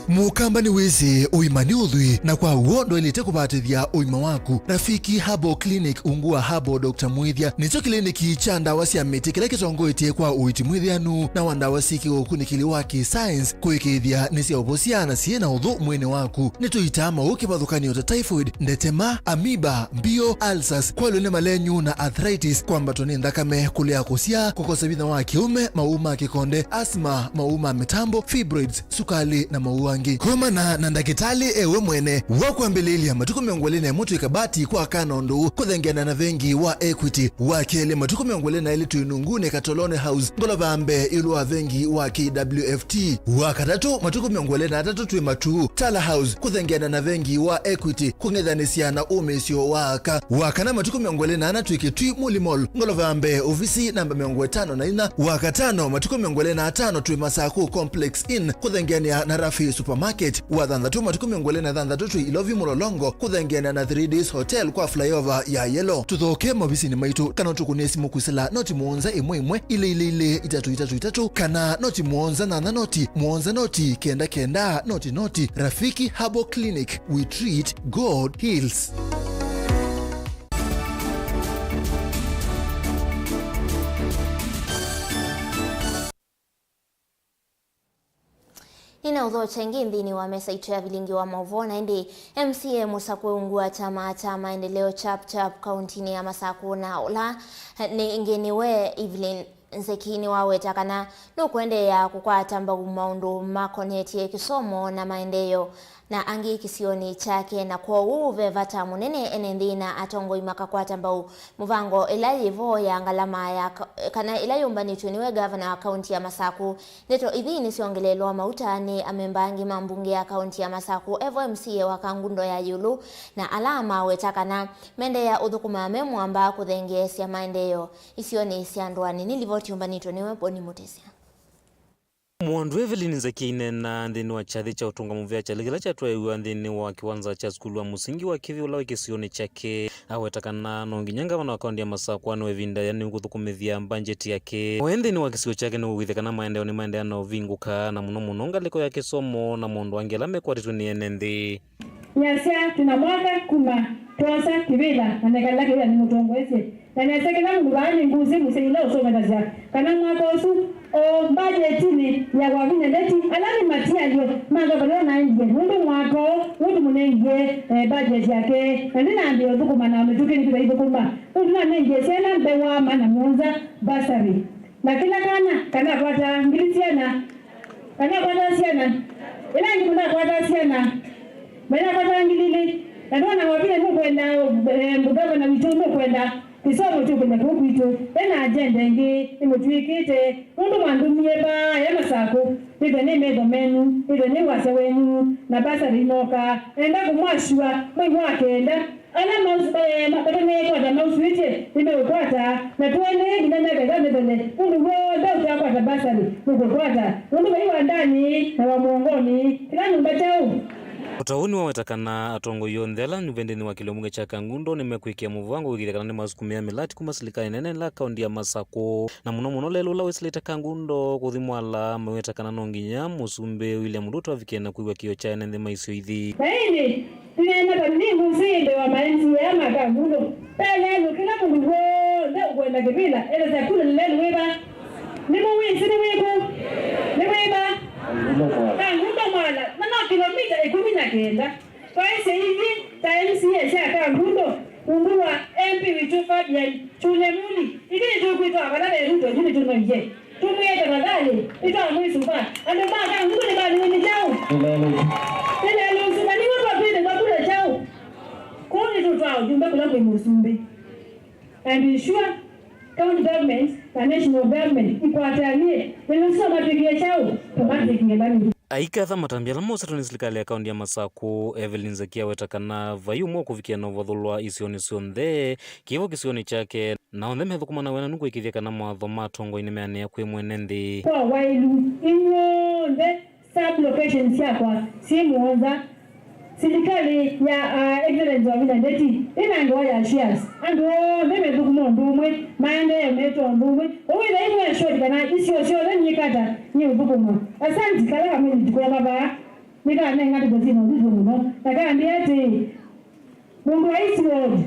Mũkamba nĩwĩsĩ ũima nĩ ũthwii, na kwa w'o ndwaĩlĩte kũvatĩthya ũima waku. Rafiki Herbal Clinic ungu wa Herbal Doctor Mwĩthya nĩkyo kĩliniki kya ndawa sya mĩtĩ kĩla kĩtongoetye kwa ũiiti mwĩthĩanu na wa ndawa syĩ kĩũkunĩkĩli wa kĩ-science kũĩkĩĩthya nĩsyaũvosya na syĩ na ũthũ mwĩĩnĩ waku. Nĩtũitaa maũũ kĩvathũkany'o ta typhoid, ndetema, amoeba, mbio, ulcers, kwalw'a nĩ malenyu na arthritis, kwambatwa nĩ nthakame, kũlea kũsyaa, kũkosa vinya wa kĩũme, maũũ ma kĩkonde, asthma, maũũ ma mĩtambo, fibroids, sukalĩ, na maũũ angĩ. Komana na ndakĩtalĩ e we mwene. Wa kwambĩlĩĩlya, matukũ mĩongo ĩlĩ na ĩmwe twĩ Kabati kwa kana ũndũ ũũ kũthengeana na vengi wa Equity. Wa kelĩ, matukũ mĩongo ĩlĩ na elĩ twĩ Nunguni Katoloni House, ngolova mbee ĩũlũ wa vengi wa K W F T. Wa katatũ, matukũ mĩongo ĩlĩ na atatũ twĩ Matuu, Tala House, kũthengeana na vengi wa Equity, kũng'ethanĩsya na ũmĩĩsyo wa aka. Wa kana, matukũ mĩongo ĩlĩ na ana twĩ Kĩtui, Muli Mall, ngolova mbee, ovisi namba mĩongo ĩtano na inya. Wa katano, matukũ mĩongo ĩlĩ na atano twĩ Masakũ Complex Inn, kũthengeanĩa na Rafi Supermarket, wa thanthatũ matukũ mĩongo ĩlĩ na thanthatũ twĩ Ilovi Mũlolongo, kũthengeana na Three Days Hotel kwa flyover ya Yellow. Tũthooke maovisinĩ maitũ, kana ũtũkũnĩe simũ kwĩsĩla noti mũonza ĩmwe ĩmwe ilĩ ilĩ ilĩ itatũ itatũ itatũ, kana noti mũonza nyanya noti mũonza noti kenda kenda noti noti. Rafiki Herbal Clinic, we treat, God heals. Nĩnaũthokya ĩngĩ nthĩnĩ wa mesa itũ ya vilingi wa maũvoo, na ĩndĩ M C A mũsakũe ungu wa kyama kya Maendeleo Chap Chap kauntinĩ ya Masakũ, na ũla nĩ ĩngĩ nĩwe Evelyn Nzeki nĩwaweta kana nũkũendeea kũkwata mbau maũndũ makonetye kĩsomo na maendeeo na angĩ kĩsionĩ kyake, na kwoou ve vata mũnene ene nthĩ na atongoi makakwata mbau mũvango ĩla yĩ vo ya ngalama ya ka-, kana ĩla yũmbanĩtw'e nĩwe ngavana wa kaunti ya Masakũ. Ndeto ithi nĩsyongeleelwa mauta nĩ amemba angĩ ma mbunge ya kaunti ya Masakũ, evo M C A wa Kangundo ya ĩũlũ, na ala maweta kana mendeea ũthũkũma me mwamba kũthengeesya maendeeo isionĩ sya ndũanĩ. Nĩ livoti yũmbanĩtw'e nĩwe Boni Mũtĩsya. Mũndũ Evelyn Nzeki aineena nthĩnĩ wa kyathĩ kya ũtũnga mũvea kyalĩ kĩla kyatwaĩĩw'a nthĩnĩ wa kĩwanza kya sukulu wa mũsingi wa Kĩvĩ ũla wĩ kĩsionĩ kyake, aweta kana no nginya ngavana wa kaunti ya Masakũ anewe ĩvinda yĩanĩu kũthũkũmĩthya mbanjeti yake. Oe nthĩnĩ wa kĩsio kyake nĩkũkwĩthya kana maendeeo nĩmaendeea na ũvingũka, na mũno mũno ngalĩko ya kĩsomo na maũndũ angĩ ala mekwatĩtwe nĩ ene nthĩ. Nĩasya, twĩ na mwaka kuma twosa kĩvĩla, na nekala kĩvĩla nĩmũtongoesye. Na nĩasya, kĩla mũndũ vaa nĩ ngũsĩ mũsyai ũla ũsomethasya kana mwaka ũsu, o mbajetinĩ ya kwa vinya ndeti, ala nĩ matialyo ma ngavana ũla naendie, nũndũ mwaka ũũ nũndũ mũnengie, eh, mbajeti yake, na ndĩnambĩĩa ũthũkũma na mĩtũkĩ nĩkwĩthwa ithũkũma. Nũndũ nanengie syana mbewa maana mũonza bursary. Na kĩla kana kanakwata ngili syana, kanakwata syana, ĩla ĩngĩ mũnakwata syana, mainakwata ngili ilĩ. Na ndona wavile nũkwenda, eh, ngavana witũ nũkwenda kĩsomo kyũkĩle kũu kwitũ. Ena agenda ĩngĩ, nĩmũtw'ĩkĩte, nũndũ mwandũmie vaa ya Masakũ, nĩthwe nĩ metho menyu, nĩthwe nĩ wasya wenyu, na bursary inoka. Enda kũmwasua mwei wa kenda, ala maus-, eh, ma-, matanĩkwata mauswĩtye nĩmeũkwata, na tũendeee nginya myaka ĩtano ĩthele, nũndũ w'onthe ũtakwata bursary nũkũkwata, nũndũ vai wa ndani na wa mũongonĩ, kĩla nyũmba kyaũ. O ta ũu nĩwaweta kana atongoi onthe ala nyuve nthĩnĩ wa kĩlio mbunge kya Kangundo nĩmekwĩkĩa mũvango kũĩkĩĩthya kana nĩmasukumĩa mĩlati kuma silikalĩ nene ĩla kaunti ya Masakũ, na mũno mũno lelũ ũla wĩsĩlĩte Kangundo kũthi Mwala, maweta kana no nginya Mũsumbĩ William Ruto avikĩe na kwĩw'a kĩĩo kya ene nthĩ ma isio ithi. Na ĩndĩ, tũneena ta nĩ ngũsĩ mbee wa ma M C A ma Kangundo. Ve lelũ kĩla mũndũ w'onthe ũkwenda kĩvĩla, elesya kũlĩ lelũ wĩva. Nĩmũwĩsĩ nĩ wĩkũ? Nĩ wĩva? Kangundo Mwala. Na no kĩlomita ĩkũmi na kenda. Twaisye ithi ta M C A sya Kangundo, ungu wa M P witũ Fabian Chule Muli, ithi nĩtũkwĩtwa vala ve Ruto, yu nĩtũnoie. Tũmwĩe tafadhali, nĩtwamwĩsũva. Andũ ma Kangundo nĩmaniwe nĩ kyaũ? Nĩ lelũ ũsu, na nĩw'o twatwĩthĩwa kula kyaũ? Kũu nĩtũtwaa ũjumbe kũla kwĩ mũsumbĩ. And ensure county government na national government ikwatanĩe, nĩnĩsoma twĩkĩe kyaũ? Tũmatwĩkĩe lami. Aikatha matambya ala mosetwe nĩ silikalĩ ya kaunti ya Masakũ, Evelyn Nzeki aweta kana vai ũmwe ũkũvikĩa na ũvathũlwa isionĩ syonthe, kĩvo kĩsionĩ kyake, na onthe methũkũma na wĩananu kũĩkĩĩthya kana mawatho ma atongoi nĩmeanĩa kwĩ mwene nthĩ. Kwa waĩlu, inyw'onthe sub-locations syakwa syĩ mũonza. Silikalĩ ya, ah, Excellence Wavinya Ndeti ĩna ngewa ya shares. Andũ onthe methũkũma ũndũ ũmwe, maendeee mete ũndũ ũmwe. Ũwĩthĩa imwe short kana isio syonthe nyikata nĩ ũthũkũma. Asanti kala kamwe nitukwona vaa, nĩkanenga tũtesina ũthithyo mũno. Na kambĩa atĩĩ, mũndũ wa Eastward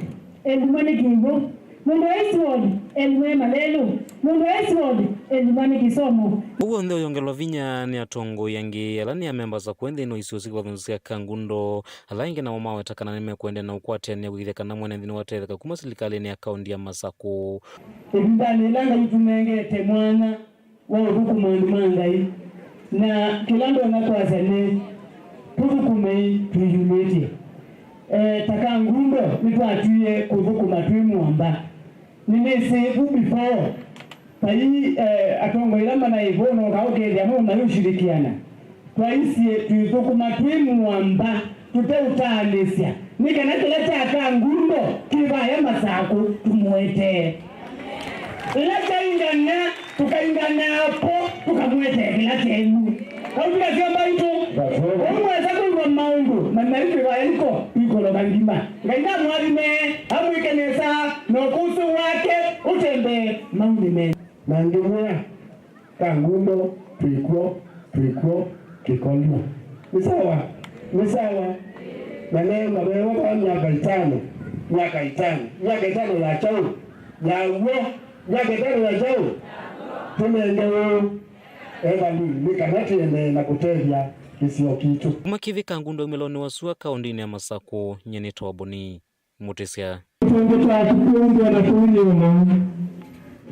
elumwa nĩ kĩw'ũ. Mũndũ wa Eastward elumwa nĩ malelũ. Mũndũ wa Eastward elumwa nĩ kĩsomo. Ũu onthe ũyongelwa vinya nĩ atongoi angĩ ala nĩ amemba sakwe nthĩnĩ wa isio syĩ kĩvathũkany'o sya Kangundo. Ala angĩ namo maweta kana nĩmekũendeea na ũkwatĩanĩa kũĩkĩĩthya kana mwene nthĩ nĩwatetheka kuma silikalĩnĩ ya kaunti ya Masakũ. Ĩvindanĩ yĩla Ngai ũtũnengete mwanya wa ũthũkũma andũ ma Ngai. Na kĩla ndonya kwasya nĩ, tũthũkũmei twĩyumĩtye. Eh, ta Kangundo nĩtwatwie kũthũkũma twĩ mũamba. Nĩnĩsĩ vu before, vai, eh, atongoi ala manaĩ vo, noka ũkethĩa mo mayũshirikiana. Twaisye twĩthũkũma twĩ mũamba, tũteũtaanĩsya, nĩ kana kĩla kya Kangundo kĩ vaya Masakũ tũmũetee. Ĩla kyaingana, tũkaingana po, tũkamũetee kĩla kyenyu. Vau vyasya mbaitũ, ũu mwesa kwĩw'a maũndũ manaitĩwa ĩko ikũlũka ngima. Ngai namũathime, amwĩke nesa, na ũkũsĩ wake ũtembee maũndũ menyu. Na ngĩmwĩa, Kangundo, twĩkw'o, twĩkw'o, kĩkolyo. Nĩ sawa? Nĩ sawa? Na neema vewa vaa myaka itano, myaka itano, myaka itano ya kyaũ? Ya w'o, myaka itano ya kyaũ? Tũnenge ũũ. Evalu, nĩ kana tũendee na kũtethya kĩsio kitũ. Kuma Kĩvĩ, Kangundo aumĩlonĩ wa sua kaũndĩnĩ ya Masakũ, nyie nĩtawa Boni Mũtĩsya. Tũngĩ twaku kũu ndwenda kũu nyũmba.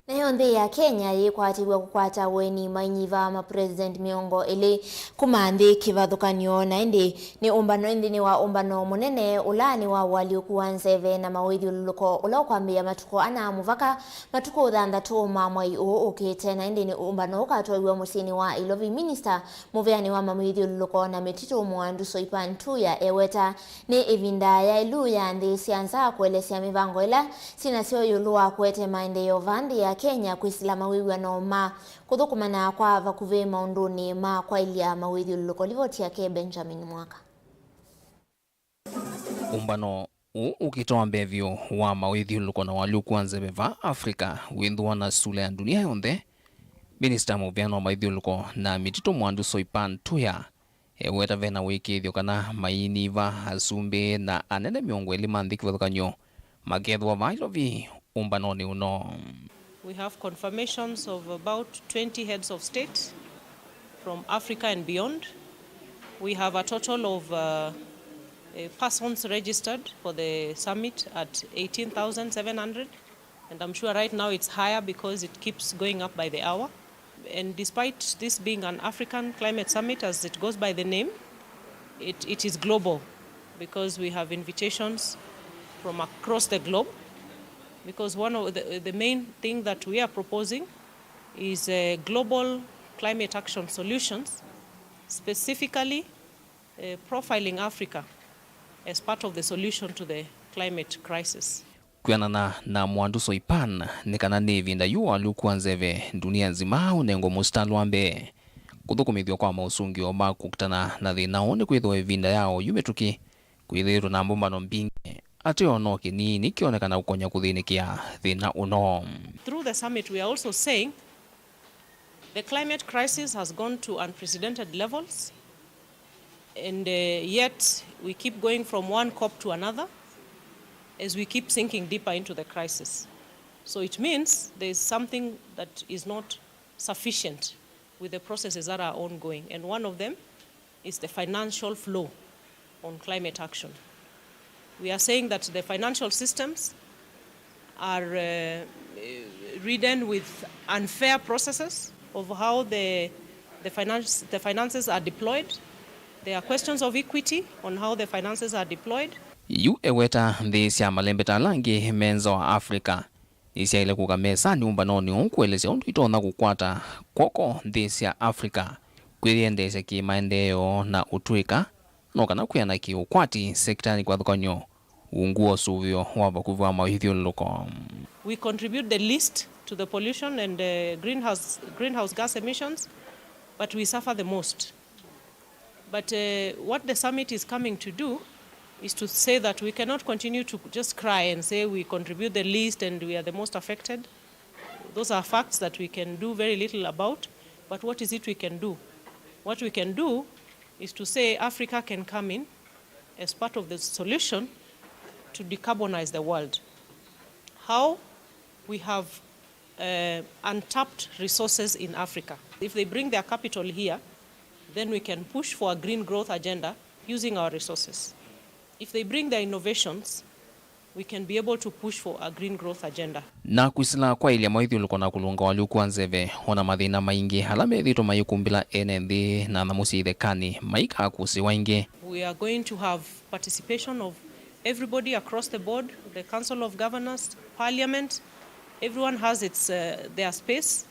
Nayo nthĩ ya Kenya yĩkwatĩw'a kũkwata ũeni mainyiva ma president mĩongo ĩlĩ kuma nthĩ kĩvathũkany'o, na ĩndĩ nĩ ũmbano nthĩnĩ wa ũmbano mũnene ũla nĩ wa ũalyũku wa nzeve na mawĩthyũlũlũko ũla ũkwambĩĩa matukũ ana mũvaka matukũ thanthatũ ma mwai ũũ ũkĩte, na ĩndĩ nĩ ũmbano ũkatwaiw'a mũsyĩnĩ wa Ilovi. Minista mũveanĩ wa mawĩthyũlũlũko na mĩtitũ Mwandu Soipan Tuya eweta nĩ ĩvinda yaĩlu ya nthĩ sya nza kũelesya mĩvango ĩla syĩ nasyo ĩũlũ wa kũete maendeeo vaa nthĩ ya Kenya kwĩsĩla mawĩw'ano ma kũthũkũmana kwa vakuvĩ maũndũnĩ ma kwaĩlya mawĩthyũlũlũko. Livoti yake Benjamin Mwaka. Ũmbano ũũ ũkĩte wa mbee vyũ wa mawĩthyũlũlũko na ũalyũku wa nzeve vaa Africa wĩnthũa na sula ya ndunia yonthe. Minista mũveanĩ wa mawĩthyũlũlũko na mĩtitũ Mwandu Soipan Tuya eweta vena wĩkĩĩthyo kana mainyiva, asumbĩ na anene mĩongo ĩlĩ ma nthĩ kĩvathũkany'o makethĩwa vaa Ilovi ũmbanonĩ ũno. We have confirmations of about twenty heads of state from Africa and beyond. We have a total of, uh, uh, persons registered for the summit at eighteen thousand seven hundred, and I'm sure right now it's higher because it keeps going up by the hour. And despite this being an African climate summit, as it goes by the name, it, it is global because we have invitations from across the globe, because one of the, the main thing that we are proposing is, uh, global climate action solutions, specifically, uh, profiling Africa as part of the solution to the climate crisis. Kwĩanana na Mwandu Soipan, nĩ kana nĩ ĩvinda yu ũalyũku wa nzeve ndunia nzima ũnengwe mũsitalũ wa mbee. Kũthũkũmĩthw'a kwa maũsũngĩo ma kũkitana na thĩna ũũ nĩkwĩthĩwa ĩvinda ya oyu mĩtũkĩ kwĩthĩĩtwe na mbũmbano mbingĩ. Ateo no kĩnini kĩonekana kũkonya kũthĩnĩkĩa thĩna ũno. Through the summit, we are also saying the climate crisis has gone to unprecedented levels, and, uh, yet we keep going from one COP to another as we keep sinking deeper into the crisis. So it means there is something that is not sufficient with the processes that are ongoing, and one of them is the financial flow on climate action. We are saying that the financial systems are, uh, ridden with unfair processes of how the, the finance, the finances are deployed. There are questions of equity on how the finances are deployed. Yu eweta nthĩ sya malembeta ala angĩ me nza wa Africa nĩsyaĩle kũka mesanĩ ũmbanonĩ ũũ kũelesya ũndũ itonya kũkwata kw'oko nthĩ sya Africa kwĩyendeesya kĩ-maendeeo na ũtw'ĩka, no kana kwĩana kĩ-ũkwati sekitanĩ kĩvathũkany'o ungu wa ũsũvĩo wa vakuvĩ wa mawĩthyũlũlũko. We contribute the least to the pollution and, uh, greenhouse, greenhouse gas emissions, but we suffer the most. But, uh, what the summit is coming to do is to say that we cannot continue to just cry and say we contribute the least and we are the most affected. Those are facts that we can do very little about. But what is it we can do? What we can do is to say Africa can come in as part of the solution to decarbonize the world. How? We have uh, untapped resources in Africa. If they bring their capital here, then we can push for a green growth agenda using our resources. If they bring their innovations, we can be able to push for a green growth agenda. Na kwĩsĩla kwaĩlya mawĩthyũlũlũko na kũlũnga ũalyũku wa nzeve, o na mathĩna maingĩ ala methĩĩtwe mayĩkumbĩla ene nthĩ na nyamũ syĩ ĩthekanĩ maikakũsĩwa ĩngĩ. We are going to have participation of everybody across the board, the Council of Governors, Parliament, everyone has its, uh, their space.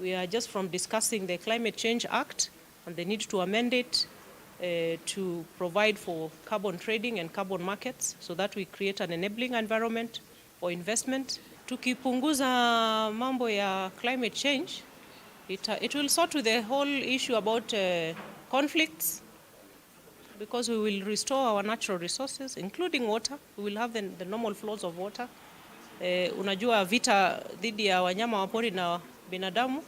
We are just from discussing the Climate Change Act and the need to amend it, uh, to provide for carbon trading and carbon markets so that we create an enabling environment for investment. Tukipunguza mambo ya climate change, it, uh, it will sort to the whole issue about, uh, conflicts, because we will restore our natural resources, including water. We will have the, the normal flows of water. Eh, unajua, vita dhidi ya wanyama wa pori na binadamu,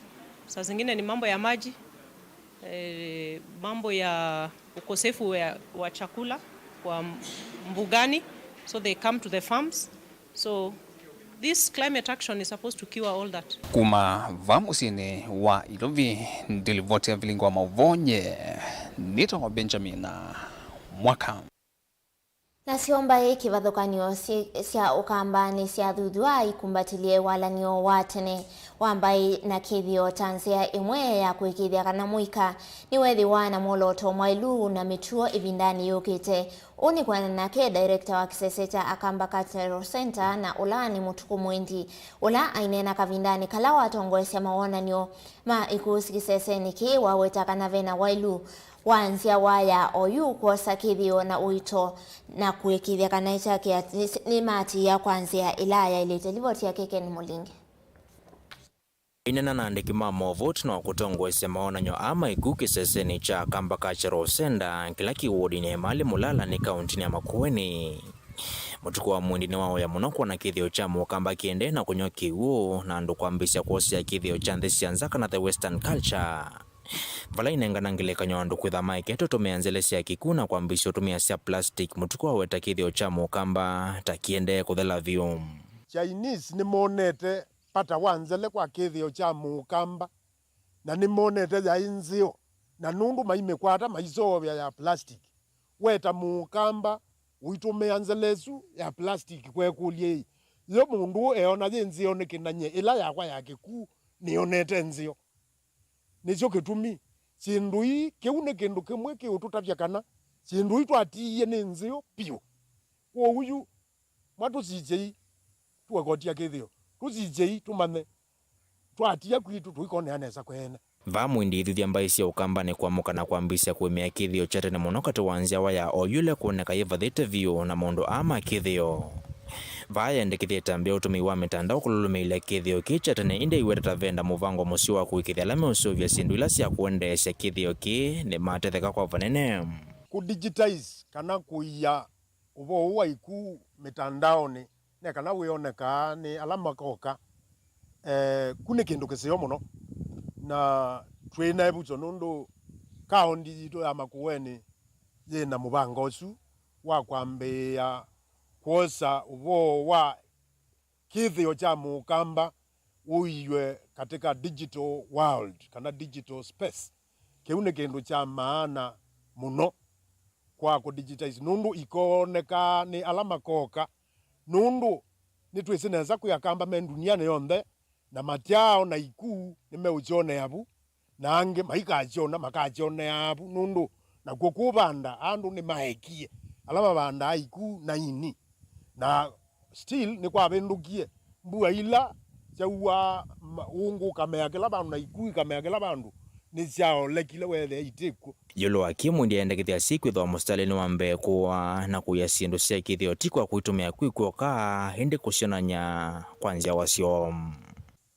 saa zingine ni mambo ya maji, eh, mambo ya ukosefu wa, wa chakula kwa mbugani, so they come to the farms. So this climate action is supposed to cure all that. Kuma va mũsyĩnĩ wa Ilovi, ndilivoti ya vilingi wa maũvoo nye nĩtawa Benjamin Mwaka. Nasyo mbaĩ kĩvathũkany'o syĩ-, sya Ũkamba nĩsyathuthw'a ikumbatĩlye walany'o wa tene wa mbaĩ na kĩthĩo ta nzĩa ĩmwe ya kũĩkĩĩthya kana mũika nĩwethĩwa na mwolooto mwaĩlu na mĩtuo ĩvindanĩ yũkĩte. Ũũ nĩ kwĩanana nake director wa kĩsese kya Akamba Cultural Center na ũla nĩ Mũtukũ Mwindi, ũla aineena kavindanĩ kala watongoesya mawonany'o ma ikuũ kĩsesenĩ kĩĩ, waweta kana ve na waĩlu wa nzyawa ya oyu kwosa kĩthĩo na ũito na kũĩkĩĩthya kana nĩkyakĩa-, nĩ, nĩmaatĩĩa kwa nzĩa ĩla yaĩlĩte. Livoti yake Ken Mũlingi. Aineena na andĩki ma maũvoo ĩtina wa kũtongoesya mawonany'o aa ma ikuũ kĩsesenĩ kya Akamba Cultural Center, kĩla kĩ wodinĩ ya Emali Mulala nĩ kauntinĩ ya Makueni, Mũtukũ wa Mwindi nĩwaũya mũno kwona kĩthĩo kya Mũkamba kĩendee na kũnyw'a kĩw'ũ, na andũ kwambĩĩsya kwosea kĩthĩo kya nthĩ sya nza kana the western culture, vala inengana ngelekany'o andũ kwĩtha maekete ũtũmĩa nzele sya kĩkuu na kwambĩĩsya ũtũmĩa sya plastic. Mũtukũ waweta kĩthĩo kya Mũkamba ta kĩendee kũthela vyũ. Chinese nĩmonete vata wa nzele kwa kĩthĩo kya Mũkamba, na nĩmonete yaĩ nzeo, na nũndũ maimĩkwata maiseũvya ya plastic. Weta Mũkamba ũitũmĩa nzele ĩsu ya plastic kwekũlya ĩ, yo mũndũ eona yĩ nzeo nĩkĩ, na nyie ĩla yakwa ya kĩkuu nĩonete nzeo? Nĩkyo kĩtumi syĩndũ ii, kĩu nĩ kĩndũ kĩmwe kĩũtũtavya kana syĩndũ ii twatiie nĩ nzeo vyũ. Kwoou yu, mwa tũsikyei tũekotia kĩthĩo, tũsikyei tũmanye, twatia kwitũ tũikonea nesa kweene. Vaa Mwindi ithuthya mbaĩ sya Ũkambanĩ kwamũka na kwambĩĩsya kũĩmĩa kĩthĩo kya tene mũno katĩ wa nzyawa ya oyu ĩla kwoneka yĩvathĩte vyũ na maũndũ aa ma kĩthĩo. Vaa yendekethya ĩtambya ũtũmĩi wa mĩtandao kũlũlũmĩĩlya kĩthĩo kĩĩ kya tene, ĩndĩ aiweta ta venda mũvango mũseo wa kũĩkĩĩthya ala meũseũvya syĩndũ ila sya kũendeesya kĩthĩo kĩĩ nĩmatetheka kwa vanene. Kũ digitize kana kũia ũvoo ũũ wa ikuu mĩtandaonĩ nĩ kana wĩonekaa nĩ ala makoka, eh, ku nĩ kĩndũ kĩseo mũno. Na twĩ na ĩvuso nũndũ kaũndi yitũ ya Makueni yĩ na mũvango ũsu wa kwambĩĩa kwosa ũvoo wa kĩthĩo kya Mũkamba ũiwe katika digital world kana digital space. Kĩu nĩ kĩndũ kya maana mũno kwa kũ digitize, nũndũ ikonekaa nĩ ala makoka, nũndũ nĩtwĩsĩ nesa kwĩ Akamba me ndunianĩ yonthe, na matyaona ikuu nĩmeũkyonea vu, na angĩ maikakyona, makakyonea vu, nũndũ nakw'o kũvanda andũ nĩmaekie, ala mavandaa ikuu na ini, na still nĩkwavĩndũkie. Mbua ila syauaa ma-, ũngũ ũkamea kĩla vandũ na ikuu ikamea kĩla vandũ, nĩsyaolekile weethĩa itikw'o. Ĩũlũ wa kĩĩ, Mwindi aendekethya asyai kwĩthĩwa mũsitalĩnĩ wa mbee kũaa na kũia syĩndũ sya kĩthĩo ti kwa kũitũmĩa kwĩ kw'oka, ĩndĩ kũsyonany'a kwa nzyawa syoo.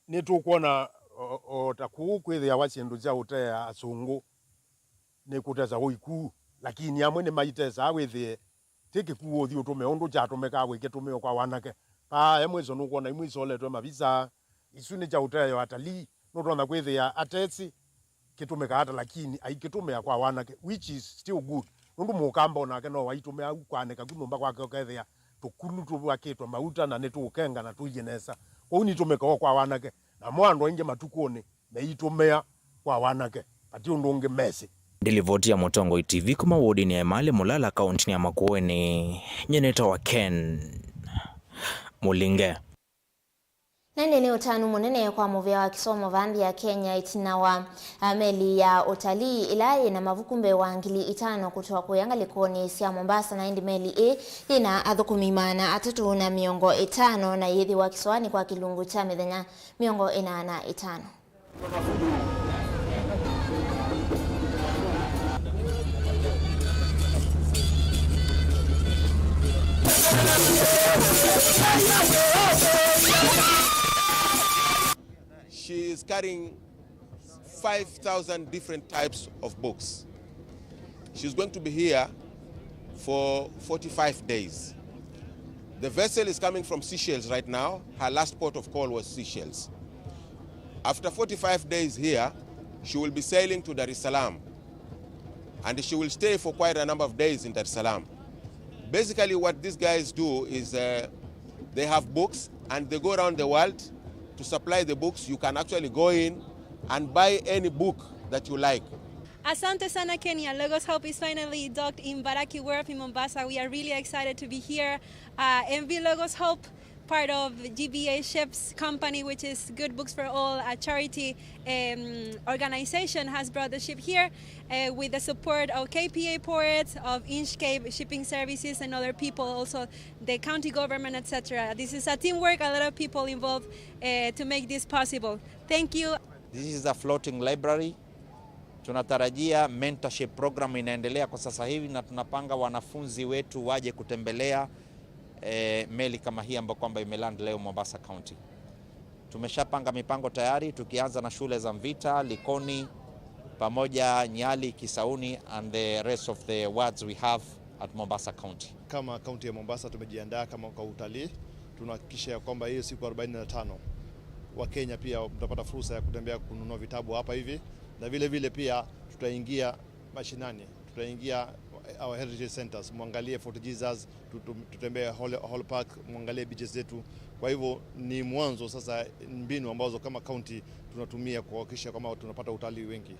Nĩtũkwona o, o ta kũu kwĩthĩawa syĩndũ sya ũtea asũngũ nĩ kũtesa ũiku, lakini amwe nĩmaitesaa wĩthĩe ti kĩkuu ũthi ũtũme ũndũ kyatũmĩkaa wĩkĩtũmĩo kwa wanake. Vaa e mwĩso nũkwona imwe isoletwe mavisa, isu nĩ kya ũteo atalii, nũtonya kwĩthĩa atesĩ kĩtũmĩkaa ata, lakini aikĩtũmĩa kwa wanake, which is still good, nũndũ mũkamba onake no waitũmĩa au kwanĩka ku nyũmba kwake, ũkethĩa tũkulu tũvakĩtwe mauta na nĩtũũkenga na tũilyĩ nesa. Kwoou nitũmĩka o kwa wanake, namo andũ aingĩ matukũnĩ meitũmĩa kwa wanake, vati ũndũ ũngĩ mesĩ. Ndilivoti ya Mũtongoi T V kuma wodinĩ ya Emali Mulala, kauntinĩ ya Makueni, nyie nĩtawa Ken Mũlinge. Na ĩndĩ nĩ ũtanu mũnene kwa mũvĩa wa kĩsomo vaa nthĩ ya Kenya ĩtina wa, a, meli ya ũtalii ĩla yĩ na mavuku mbee wa ngili itano kũtwa kũya ngalĩkonĩ sya Mombasa, na ĩndĩ meli ĩĩ yĩ na athũkũmi maana atatũ na mĩongo ĩtano na yĩthĩwa kĩsoanĩ kwa kĩlungu kya mĩthenya mĩongo ĩna na ĩtano. She is carrying five thousand different types of books. She's going to be here for forty-five days. The vessel is coming from Seychelles right now. Her last port of call was Seychelles. After forty-five days here, she will be sailing to Dar es Salaam. And she will stay for quite a number of days in Dar es Salaam. Basically, what these guys do is, uh, they have books and they go around the world to supply the books. You can actually go in and buy any book that you like. Asante sana, Kenya. Logos Hope is finally docked in Baraki Wharf in Mombasa. We are really excited to be here. Uh, M V Logos Hope, part of G B A Ships Company, which is Good Books for All, a charity, um, organization, has brought the ship here, uh, with the support of K P A Ports, of Inchcape Shipping Services, and other people, also the county government, et cetera. This is a teamwork, a lot of people involved, uh, to make this possible. Thank you. This is a floating library. Tunatarajia mentorship program inaendelea kwa sasa hivi, na tunapanga wanafunzi wetu waje kutembelea, eh, meli kama hii ambayo kwamba imeland leo Mombasa County. Tumeshapanga mipango tayari, tukianza na shule za Mvita, Likoni, pamoja Nyali, Kisauni, and the rest of the wards we have at Mombasa County. Kama kaunti ya Mombasa tumejiandaa kama kwa utalii. Tunahakikisha ya kwamba hiyo siku arobaini na tano Wakenya pia mtapata fursa ya kutembea kununua vitabu hapa hivi, na vile vile pia tutaingia mashinani, tutaingia our heritage centers, mwangalie Fort Jesus, tutu-, tutembee Hall, Hall Park, mwangalie beaches zetu. Kwa hivyo ni mwanzo sasa, mbinu ambazo kama kaunti tunatumia kuhakikisha kwamba tunapata utalii wengi.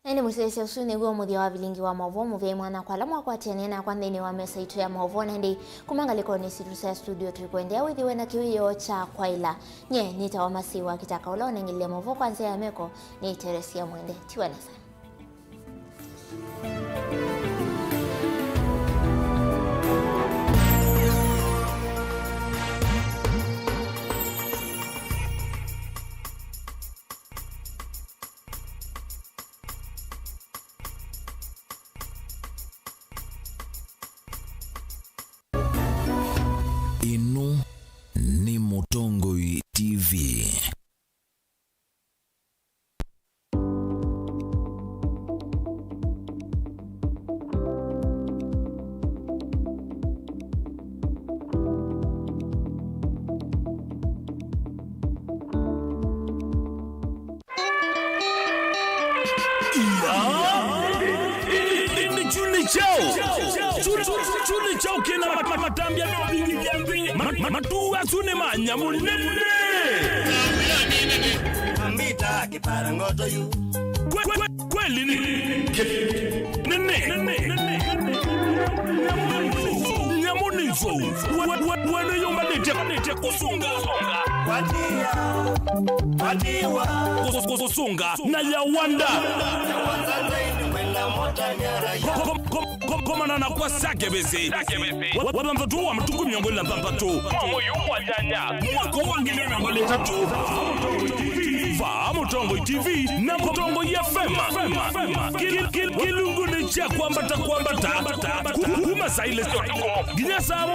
Na ĩndĩ mũsyaĩĩsya ũsu nĩw'o mũthya wa vilingi wa maũvoo mũvyaĩ mwana kwa ala mwakwatĩanĩa nakwa nthĩnĩ wa mesa itũ ya maũvoo. Na ĩndĩ kuma ngalĩkonĩ sitũ sya studio, tũikũendeea wĩthĩwe na kĩwĩoo kya kwaĩla. Nyie nĩtawa Masiwa Kitaka, ũla ũnengelile maũvoo kwa nzĩa ya meko nĩ Teresia Mwende. Tiwa nesa. Ĩno nĩ Mũtongoi T V. Ĩndĩ kyu nĩ kyaũ? Kyu, kyu, kyu nĩ kyaũ kĩna ma-, ma-, matambya na ũvingithya nthĩ? Ma-, ma-, matu asu nĩ ma nyamũ nene. Kwe-, kwe-, kweli nĩ nene. Nyamũ nĩ nzou. We, we, we nĩyũmbanĩtye kũsũnga. Kũs-, kũsũnga na ya wanda. Ko-, ko-, ko-, komana na kwa Sakebese. Wa-, wathanthatũ wa matuku mĩongo ĩlĩ na thanthatũ. Mwaka wa ngili ĩmwe na mĩongo ĩlĩ na ĩtatũ. Vaa Mũtongoi T V na Mũtongoi F M. Ki-, ki-, kĩlungunĩ kya kwambata kwambata. Ku-, kuma saa ilĩ nginya saa